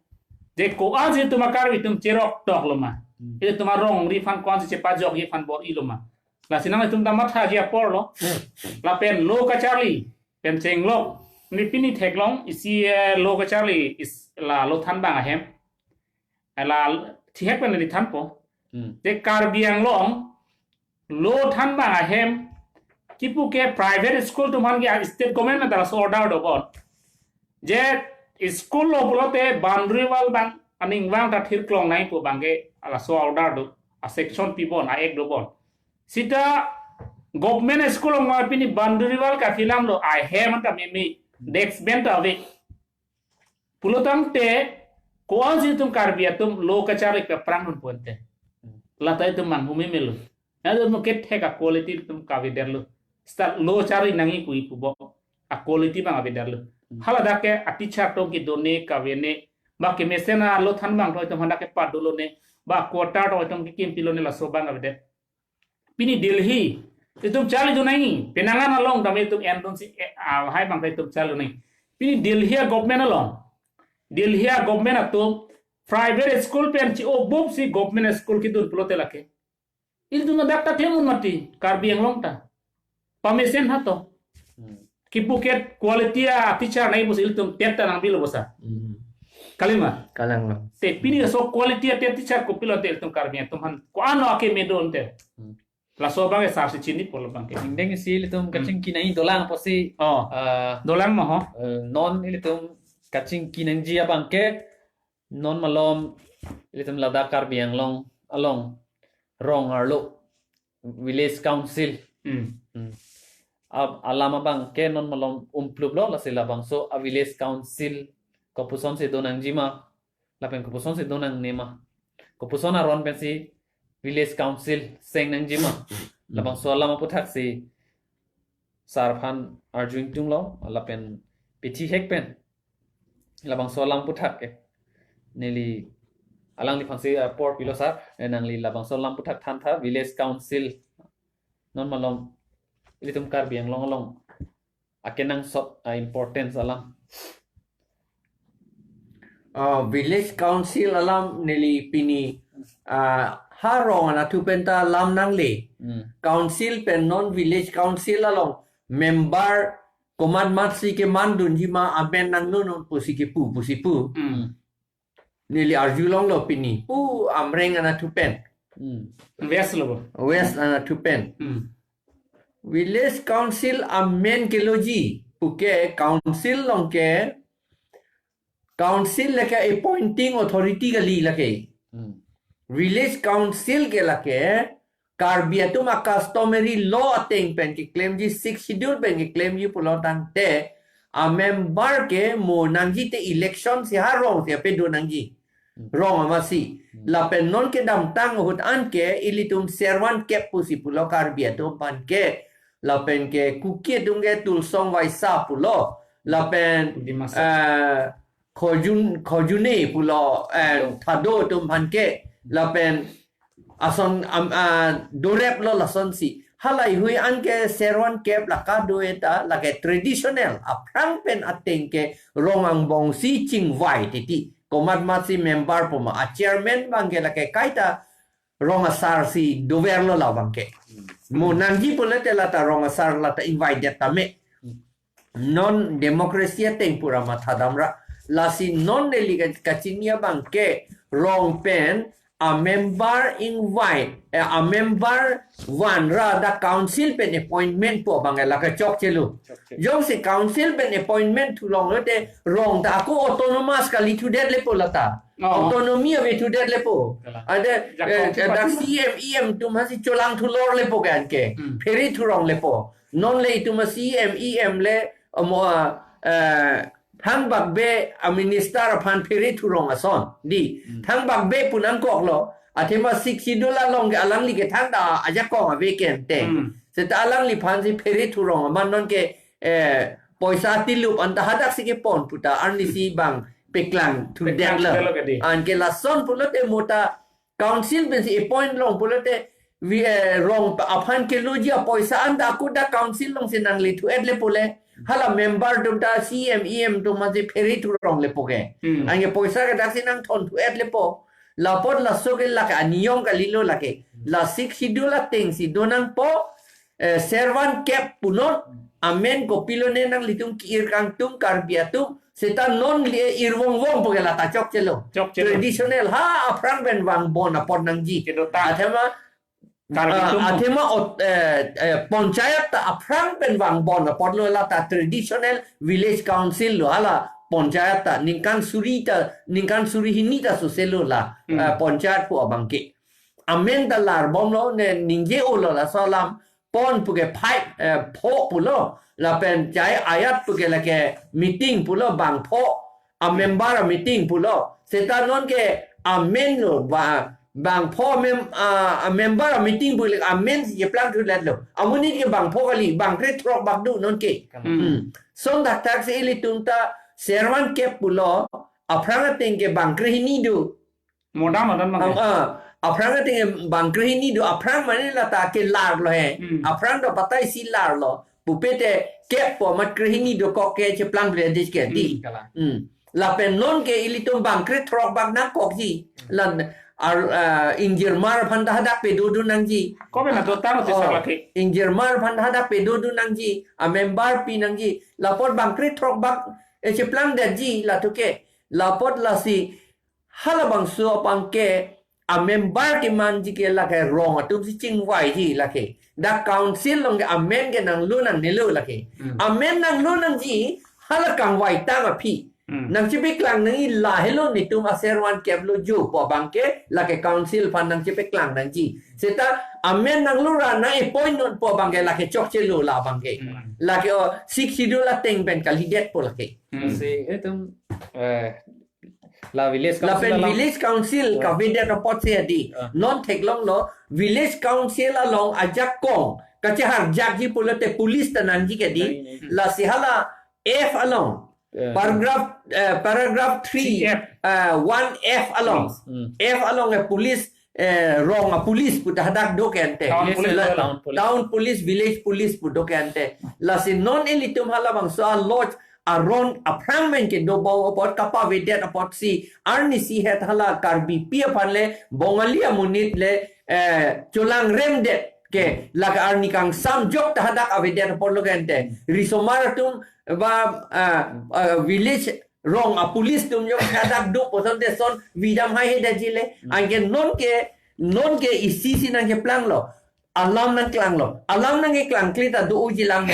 Je ko-ansi itum a-Karbi atum cherok tok lo ma. Hmm. Ilitum arong ri aphan ko-ansi chepajokji aphan bor-i lo ma. Lasi nanglitum ta mathaji apor lo. Lapen lo kacharli pen chenglok. Ni pini theklong isi, eh, lo kacharli is la lo thanbang ahem. La thihek pen ni thanpo. Hmm. Je Karbi Anglong lo thanbang ahem kipu ke private school atum aphan ke state government ta laso order dobom. Je school lo pulote boundary wall abang aning vang ta thirklong nangji pu abang ke laso order do, a-sanction pibom, a-act dobom. Seta government school along pini boundary wall kaphilam lo, ahem ta meme, desk bench ta ave. Pulo tangte ko-ansi itum Karbi atum lo kacharli pe prang nun puente. Lata itum manghu meme lo. Na itum kethek a-quality itum kavedet lo. Seta lo charli nangji pu ipu bo, a-quality abang avedet lo. Hmm. Haladak ke a-teacher atum kedone kavene, ba kemesen alo thanbang atum hadak ke padolone, ba quarter atum kekim pilone, laso abang avedet. Pini Delhi itum charli dun nangji, penang an along tame itum endun si, eh, ah, hai abang itum charli dun nangji. Pini Delhi a-government along, Delhi a-government atum private school pen chi-o bup si government school kedun pulote lake. Ilitum ladak ta klem un mati, Karbi Anglong ta. Pamesen hato. Hmm. Kipu ke quality a-teacher nangji pusi ilitum tet ta nangbi lo bosa. Hmm. Kali ma? Kalang lo. Te pini so quality a-tet teacher kopilo te ilitum Karbi atum aphan ko-an lo akeme do ante. Hmm. Laso abang ke sar si chinipo labang ke. Ingdeng si ilitum, hmm, kachingki nangji dolang pusi. Oh. Ah, dolang ma ho? Eh, non ilitum kachingki nangji abang ke non malom ilitum ladak Karbi Anglong along rong arlo village council. Hmm. Hmm. Ab-, alam abang ke non malom umplup lo, lasi labangso a-village council kopuson si do nangji ma, lapen kopuson si do nangne ma, kopuson aron pensi village council seng nangji ma, labangso alam aputhak si sar aphan arju ingtung lo, lapen pithihek pen labangso alam aputhak ke neli alangliphan si, ah, apor pilo sar, eh, nangli labangso alam aputhak thantha, village council non malom ilitum Karbi Anglong along akenangsot, ah, importance alam. Ah, village council alam neli pini, ah, ha rong anatthu pen ta lam nangle. Hmm. Council pen non village council along member komat matsi kemandunji ma amen nangno non pusi kepu pusi pu. Hmm. Neli arjulonglo pini. Pu Amreng anatthu pen. Hmm. West lo bo. West anatthu pen. Hmm. Village council amen keloji puke council along ke council lake appointing authority kali lake. Hmm. Village council ke lake Karbi atum a customary law ateng pen keklemji, Sixth Schedule pen keklemji pulo tangte, a member ke mo nangji te election si ha rong si ape do nangji. Hmm. Rong amatsi. Hmm. Lapen non kedamtang ahut an ke ilitum servan kep pusi pulo Karbi atum aphan ke. Lapen ke Kuki atum ke Tuliasong Waisa pulo. Lapen, Dimasa. Eh, Khojun, Khojune pulo, eh, Thado. Thado atum aphan ke. Lapen ason, am, ah, dorep lo lasonsi. Halahei an ke servan kep lake do-e ta, lake traditional. Aphrang pen ateng ke rong angbong si chingvai titi. Komat matsi member puma. A chairman abang ke lake kaita rong asar si doverlo labang ke. Hmm. Mo nangji pulote lata rong asar lata invited tame. Hmm. Non democracy ateng pura mathadamra. Lasi non neli ka-, kachini abang ke rong pen a member invite, eh, a member vanra dak council pen appointment pu abang ke lake chokchelo. Chokchelo. Jongsi council pen appointment thulonglote rong ta ako autonomous kali thudet lepo lata. Oh. Autonomy ave thudet lepo. Kalang. Ada, jak eh, kong eh, dak tipat. C E M, E M atum hasi cholang thulor lepo ke anke. Hmm. Phere thurong lepo. Non le itum a C E M, E M le, amo, ah, eh, thangbak be a minister aphan phere thurong ason. Di, hmm, thangbak be pu nangkoklo. Athema Sixth Schedule along ke alangli ke thangta ajakong ave ke ante. Hmm. Seta alangliphan si phere thurong amat non ke, eh, poisa tilup anta hadak si kepon puta arnisi bang peklang thudetlo. Peklang thudetlo ke di. Anke lason pulote mo ta council pensi appoint long pulote vi, eh, rong pa-, aphan keloji apoisa anta ako dak council alongsi nangle thu-et lepo le. Hala member atum ta C E M, E M atum masi phere thurong lepo ke. Hmm. Anke poisa ke daksi nangthon thu-et lepo. Lapot laso ke lake aniyom kalilo lake. La Sixth Schedule ateng si do nangpo, eh, servan kep punon, amen kopilo ne nanglitum ki-ir kangtung Karbi atum, seta non le irvongvong pu ke lata chokchelo. Chokchelo. Traditional ha aphrang pen vangbon apot nangji. Kedotang. Athema, Karbi ah, atum. Athema ot-, eh, eh, panchayat ta aphrang pen vangbon apotlo lata traditional village council lo hala panchayat ta ningkan suri ta, ningkan suri hini ta soselo la, hmm, eh, panchayat pu abang ke. Amen ta larbomlo ne ningje-olo laso alam pon pu ke phai, eh, pho pulo. Lapen chai ayat pu ke lake meeting pulo bang pho. A member a meeting pulo. Seta non ke amen lo ba bang pho mem-, ah, a member a meeting pu le amen si cheplang thuletlo. Amonit ke bang pho kali, bang krethrok bak do non ke. Hmm. Hmm. Son thakthak si ilitum ta servan kep pulo. Aphrang ateng ke bang krehini do. Modam adan bang. Am, ah, aphrang ateng bang krehini do, aphrang mane lata ke larlo he. Hmm. Aphrang do patai si larlo. Pupe te kep pu amat krehini dokok ke cheplang bledis ke di. Hmm, kalang. Hmm. Lapen non ke ilitum bang krethrok bak nangkokji. Lan ar, ah, ingjirmar aphan ta hadak pedodun nangji. Kopi na dotang uti, oh, sa lake. Ingjirmar aphan ta hadak pedodun nangji. A member pi nangji. Lapot bang krethrok bak, eh, cheplang detji latum ke. Lapot lasi halabangso aphan ke a member kemanji ke lake rong atum si chingvaiji lake. Dak council along ke amen ke nanglo nangnelo lake. Hmm. Amen nanglo nangji hala kangvai tang aphi. Hmm. Nangchepeklang nangji lahelo netum a servan kep lo jo pu abang ke lake council aphan nangchepeklang nangji. Seta amen nanglo ra nang appoint non pu abang ke lake chokchelo labang ke. Hmm. Lake o Sixth Schedule ateng pen kalidet pu lake. Hmm. Si, eh, tum, eh, La village council lapen along. Village council, ah, kavedet apotsi adi. Ah. Non theklonglo, village council along ajakong kacheharjakji pulote police ta nangji ke di. Nangji, nangji. Lasi hala F along. Ah. Paragraph, eh, paragraph three, C F. Eh, one F along. Hmm. F along eh police eh, rong a police pu ta hadak do ke ante. Town police, la, town police. Town police, village police pu do ke ante. Lasi non ilitum halabangso a lodge aron aphrang pen kedo bau apot kapavedet apotsi arnisi het hala Karbipi aphan le Bongali amonit le, eh, cholangremdet ke lake arni kangsam jok ta hadak avedet apotlo ke ante. Risomar atum ba, ah, ah, village rong a police atum jok hadak do poson te son vidam hai he daji le. Hmm. Anke non ke, non ke isi si nangkeplanglo. Alam nangklanglo. Alam nangkeklang kli ta do uji lang.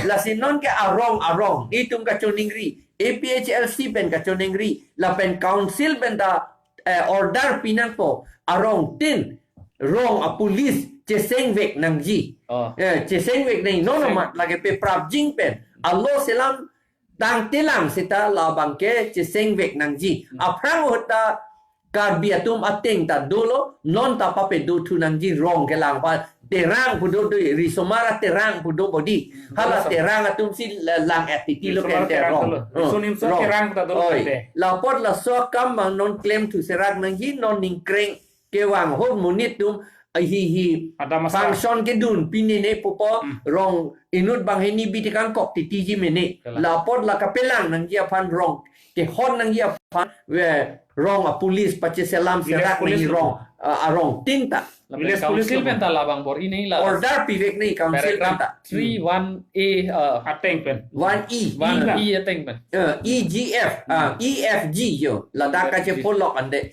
Lasi non ke arong arong. Itum kachoningri. A P H L C pen kachoningri. Lapen council pen ta, eh, order pinangpo. Arong tin. Rong a police chesengvek nangji. Oh. Eh, chesengvek nangji. Non Seng- amat lake peprapjin pen. Alo selam tangtelang seta labang ke chesengvek nangji. Hmm. Aphrang ahut ta Karbi atum ateng ta dolo, non ta pape do thu nangji rong kelang pa terang pu do do, risomar a terang pu do bodi. Hmm. Hala Betul. Terang atum si la-, lang attitude lo Risomar kente terang rong. Dolo. Hmm. Riso nimso Rong. Terang ta dolo Oi. Kente. Lapot laso akam abang non klemthu serak nangji non ningkreng kevang ho monit atum ahi hi Ada masalah. Function kedun pinene pupo Hmm. rong inut bang hini biti kangkok titiji mene. Kalang. Lapot la kapelang nangji aphan rong. Kehon nangji aphan ve rong a police pacheselam Village serak police nangji itu. Rong. Ah, arong tin ta. Lapen Village police council itu. Pen ta labang bor ini la. Order pivek ni council pen Paragraph ta. Three one A, uh, Ateng pen. One E. One E. E ateng pen. Eh, E G F. Ah, Hmm. E F G yo. Ladak E F G. Kache polok ante.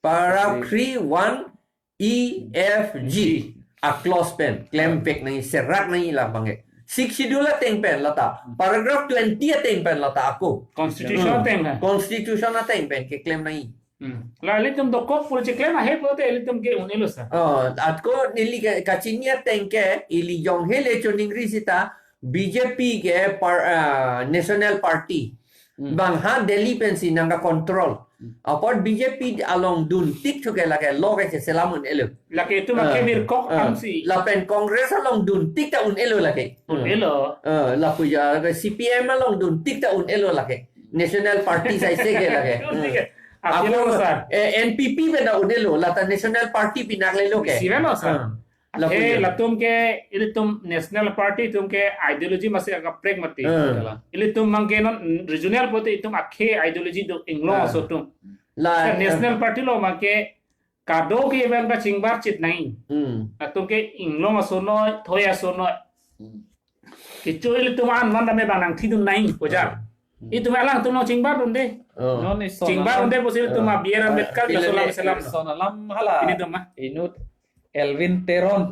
Paragraph Hmm. three one E F G. A clause pen. Klemvek nangji serak nangji labang ke. Sixth Schedule ateng pen lata. Paragraph twenty ateng pen lata ako. Constitution Hmm. ateng pen. Constitution ateng pen keklem nangji. Hmm. La ilitum dokok pul chiklem ahe pulote ilitum ke un-elo sir. Oh, atko neli ke kachini ateng ke ili jong hele choningri seta B J P ke par-, ah, National Party. Hmm. Bang ha Delhi pensi nangkakontrol. Hmm. Apot B J P along duntik thu ke lake lo ke cheselam un-elo. Lake itum Ah, ake mirkok ah. Amsi. Lapen Congress along duntik ta un-elo lake. Un-elo. Ah, lapu ja ke C P M along duntik ta un-elo lake. National Party saise ke lake. Duntik ke. Hmm. Akhirnya Ako, besar. Eh, N P P pen ta un-elo, lata National Party pinak lelo ke. Isi velo, sir. Ah. Lapu Eh, ja. Latum ke, ilitum National Party atum ke ideology masih agak pragmatic. Hmm. Ilitum mangke non regional pulote itum akhe ideology do inglong Ah. Aso atum. La, Sir, eh. National Party lo mangke kado ke event ba chingbar chit nai. Hmm. Latum ke inglong aso noi, thoi aso noi. Hmm. Kecho ilitum an man dame bang nangthidun nai, puja. Hmm. Itum alangtum nang chingbar dunde. Oh. Non ison Chingbar alam. Dunde pusi itum Ah. A B R Ambedkar Ah, laso alam Pilone. Selam. Ison alam hala. Ini tuh mah. Inut Elwin Teron.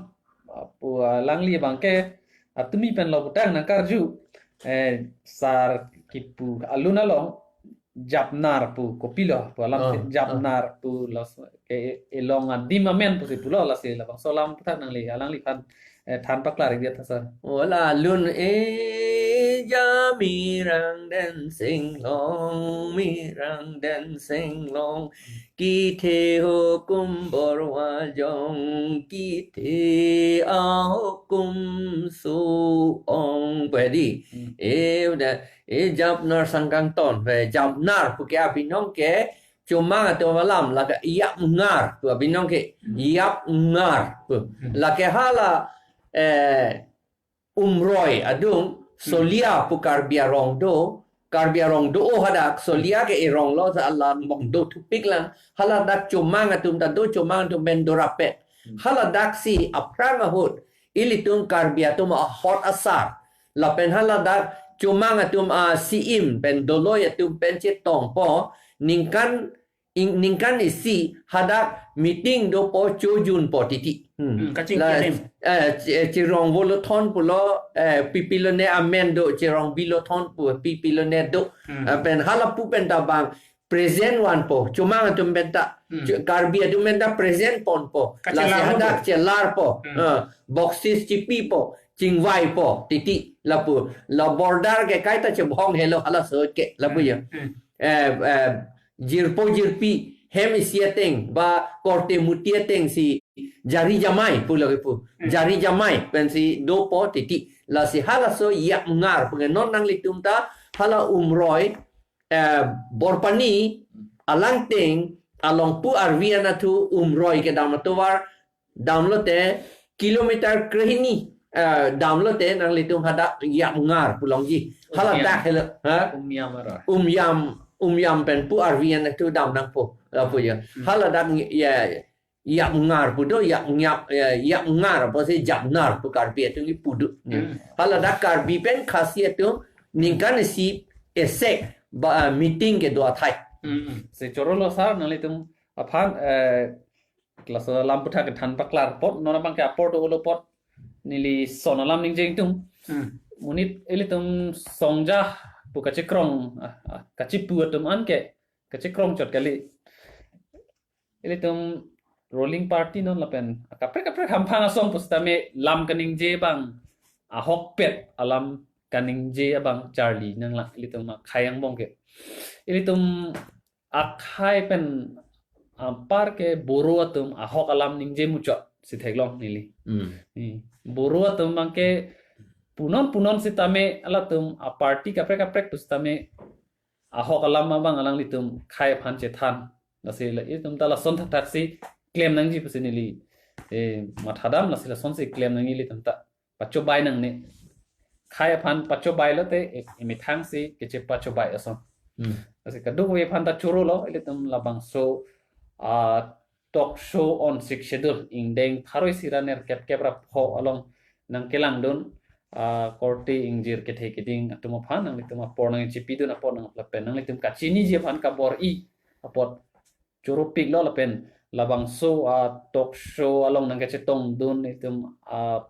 Pu alangli bangke atumi pen lo putang nangkarju. Eh, sar kipu alun along japnar pu kopilo pu alam Ah, si ah. Japnar pu los ke elong adim amen pusi pulo lasi labangso alam puthak nangli alangliphan, eh, than paklar dia thasa. Ola lun e ja mirang den singlong, mirang den singlong, kithe hukum borwa jong, kithe a hukum su ong pedi. Hmm. E da, e japnar sangkangton, pe japnar pu ke abinong ke, chomang atum alam, lake yapngar pu abinong ke, Hmm. Yapngar pu. Hmm. Lake hala, eh, Umroi adung, Hmm. Solia pu Karbi arong do, Karbi arong do o hadak, Solia ke irong lo sa alam mong do thupik lang, haladak chomang atum ta do, chomang atum pen do rapet. Hmm. Haladak si aphrang ahut, ilitum Karbi atum ahot asar. Lapen haladak chomang atum a C E M pen doloi atum pen chetongpo, ningkan ing-, ningkan isi hadak meeting dopo chojunpo titi. Hmm. Hmm, kachingki La, adim. Eh, chi-, chirong volothon pulo, eh, pipilone amen do, chirong bilothon pu, pipilone do. Hmm. Eh, pen halapu pen ta bang present vanpo, chomang atum pen ta, Hmm. chu-, Karbi atum pen ta present ponpo. Lasi Kachelarpo hadak do. Chelarpo. Hmm. Eh, boxes chipipo, chingvaipo, titi, lapu. La border ke kaita chebhong helo hala sot ke, lapu Hmm. Ya. Hmm. Eh, eh, jirpo jirpi, hem isi ateng, ba korte muti ateng si, jari jamai, pu lagi pu. Hmm. Jari jamai, pensi dopo titi. Lasi halaso yapngar, pu ke non nanglitum ta, hala Umroi, eh, Borpani, alangteng, along pu arvi anatthu Umroi kedam atovar damlote kilometer krehini, eh, damlote nanglitum hadak Yapngar pu longji. Haladak helo, ha? Umyam aro. Umyam, Umyam pen pu arvi anatthu dam nangpo, lapu ya. Hmm. Haladak ya, Yapngar pu do, Yap, Yap, ya, Yapngar apotsi Japnar pu Karbi atum kipu do. Hmm. Haladak Karbi pen Khasi atum ningkan isi esek ba, meeting kedo athai. Hmm. Si chorolo sir, nanglitum aphan, eh, kelas alam aputhak kethan paklar apot, non abangke apor dolo apot neli son alam ningje ingtung. Hmm. Monit ilitum Songja pu kachekrong, ah, ah, kachipu atum anke kachekrong chot kali. Ilitum ruling party non lapen kaprek kaprek hamphang ason pusitame lam kaningje abang ahokpet alam kaningje abang charli nanglang ilitum akhai angbong ke. Ilitum akhai pen apar ke Boro atum ahok alam ningje muchot si theklong neli. Hmm. Ni Boro atum abangke punon punon sitame alatum aparty kaprek kaprek pusitame ahok alam abang alanglitum khei aphan chethan. Lasi la, itum ta lason thakthak si klem nangji pusi neli, eh, mathadam, lasi lasonsi klem nangji ilitum ta pachobai nangne. Khei aphan pachobai lote, eh, emethang si kechepachobai ason. Hmm. Lasi kadokave aphan ta chorolo, ilitum labangso, ah, talk show on Sixth Schedule, ingdeng pharo isi ra nerkep kep ra pho along nangkelangdun, ah, korte ingjir kethe keding atum aphan nanglitum apor nangchipidun apot nang lapen nanglitum kachiniji aphan kabor-i apot choropiklo lapen labangso, ah, talk show along nangkachetongdun itum, ah,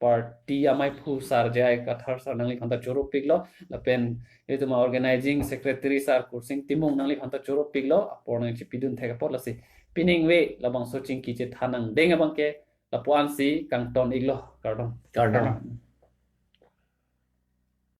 party amaiphu sir J I Kathar sir nangliphan ta choropiklo lapen itum organizing secretary sir Kursing Timung nangliphan ta choropiklo apor nangchipidun thek apot lasi pining ave labangso chingki chethan angdeng abangke lapu-an si kangton iklo, kardom. Kardom.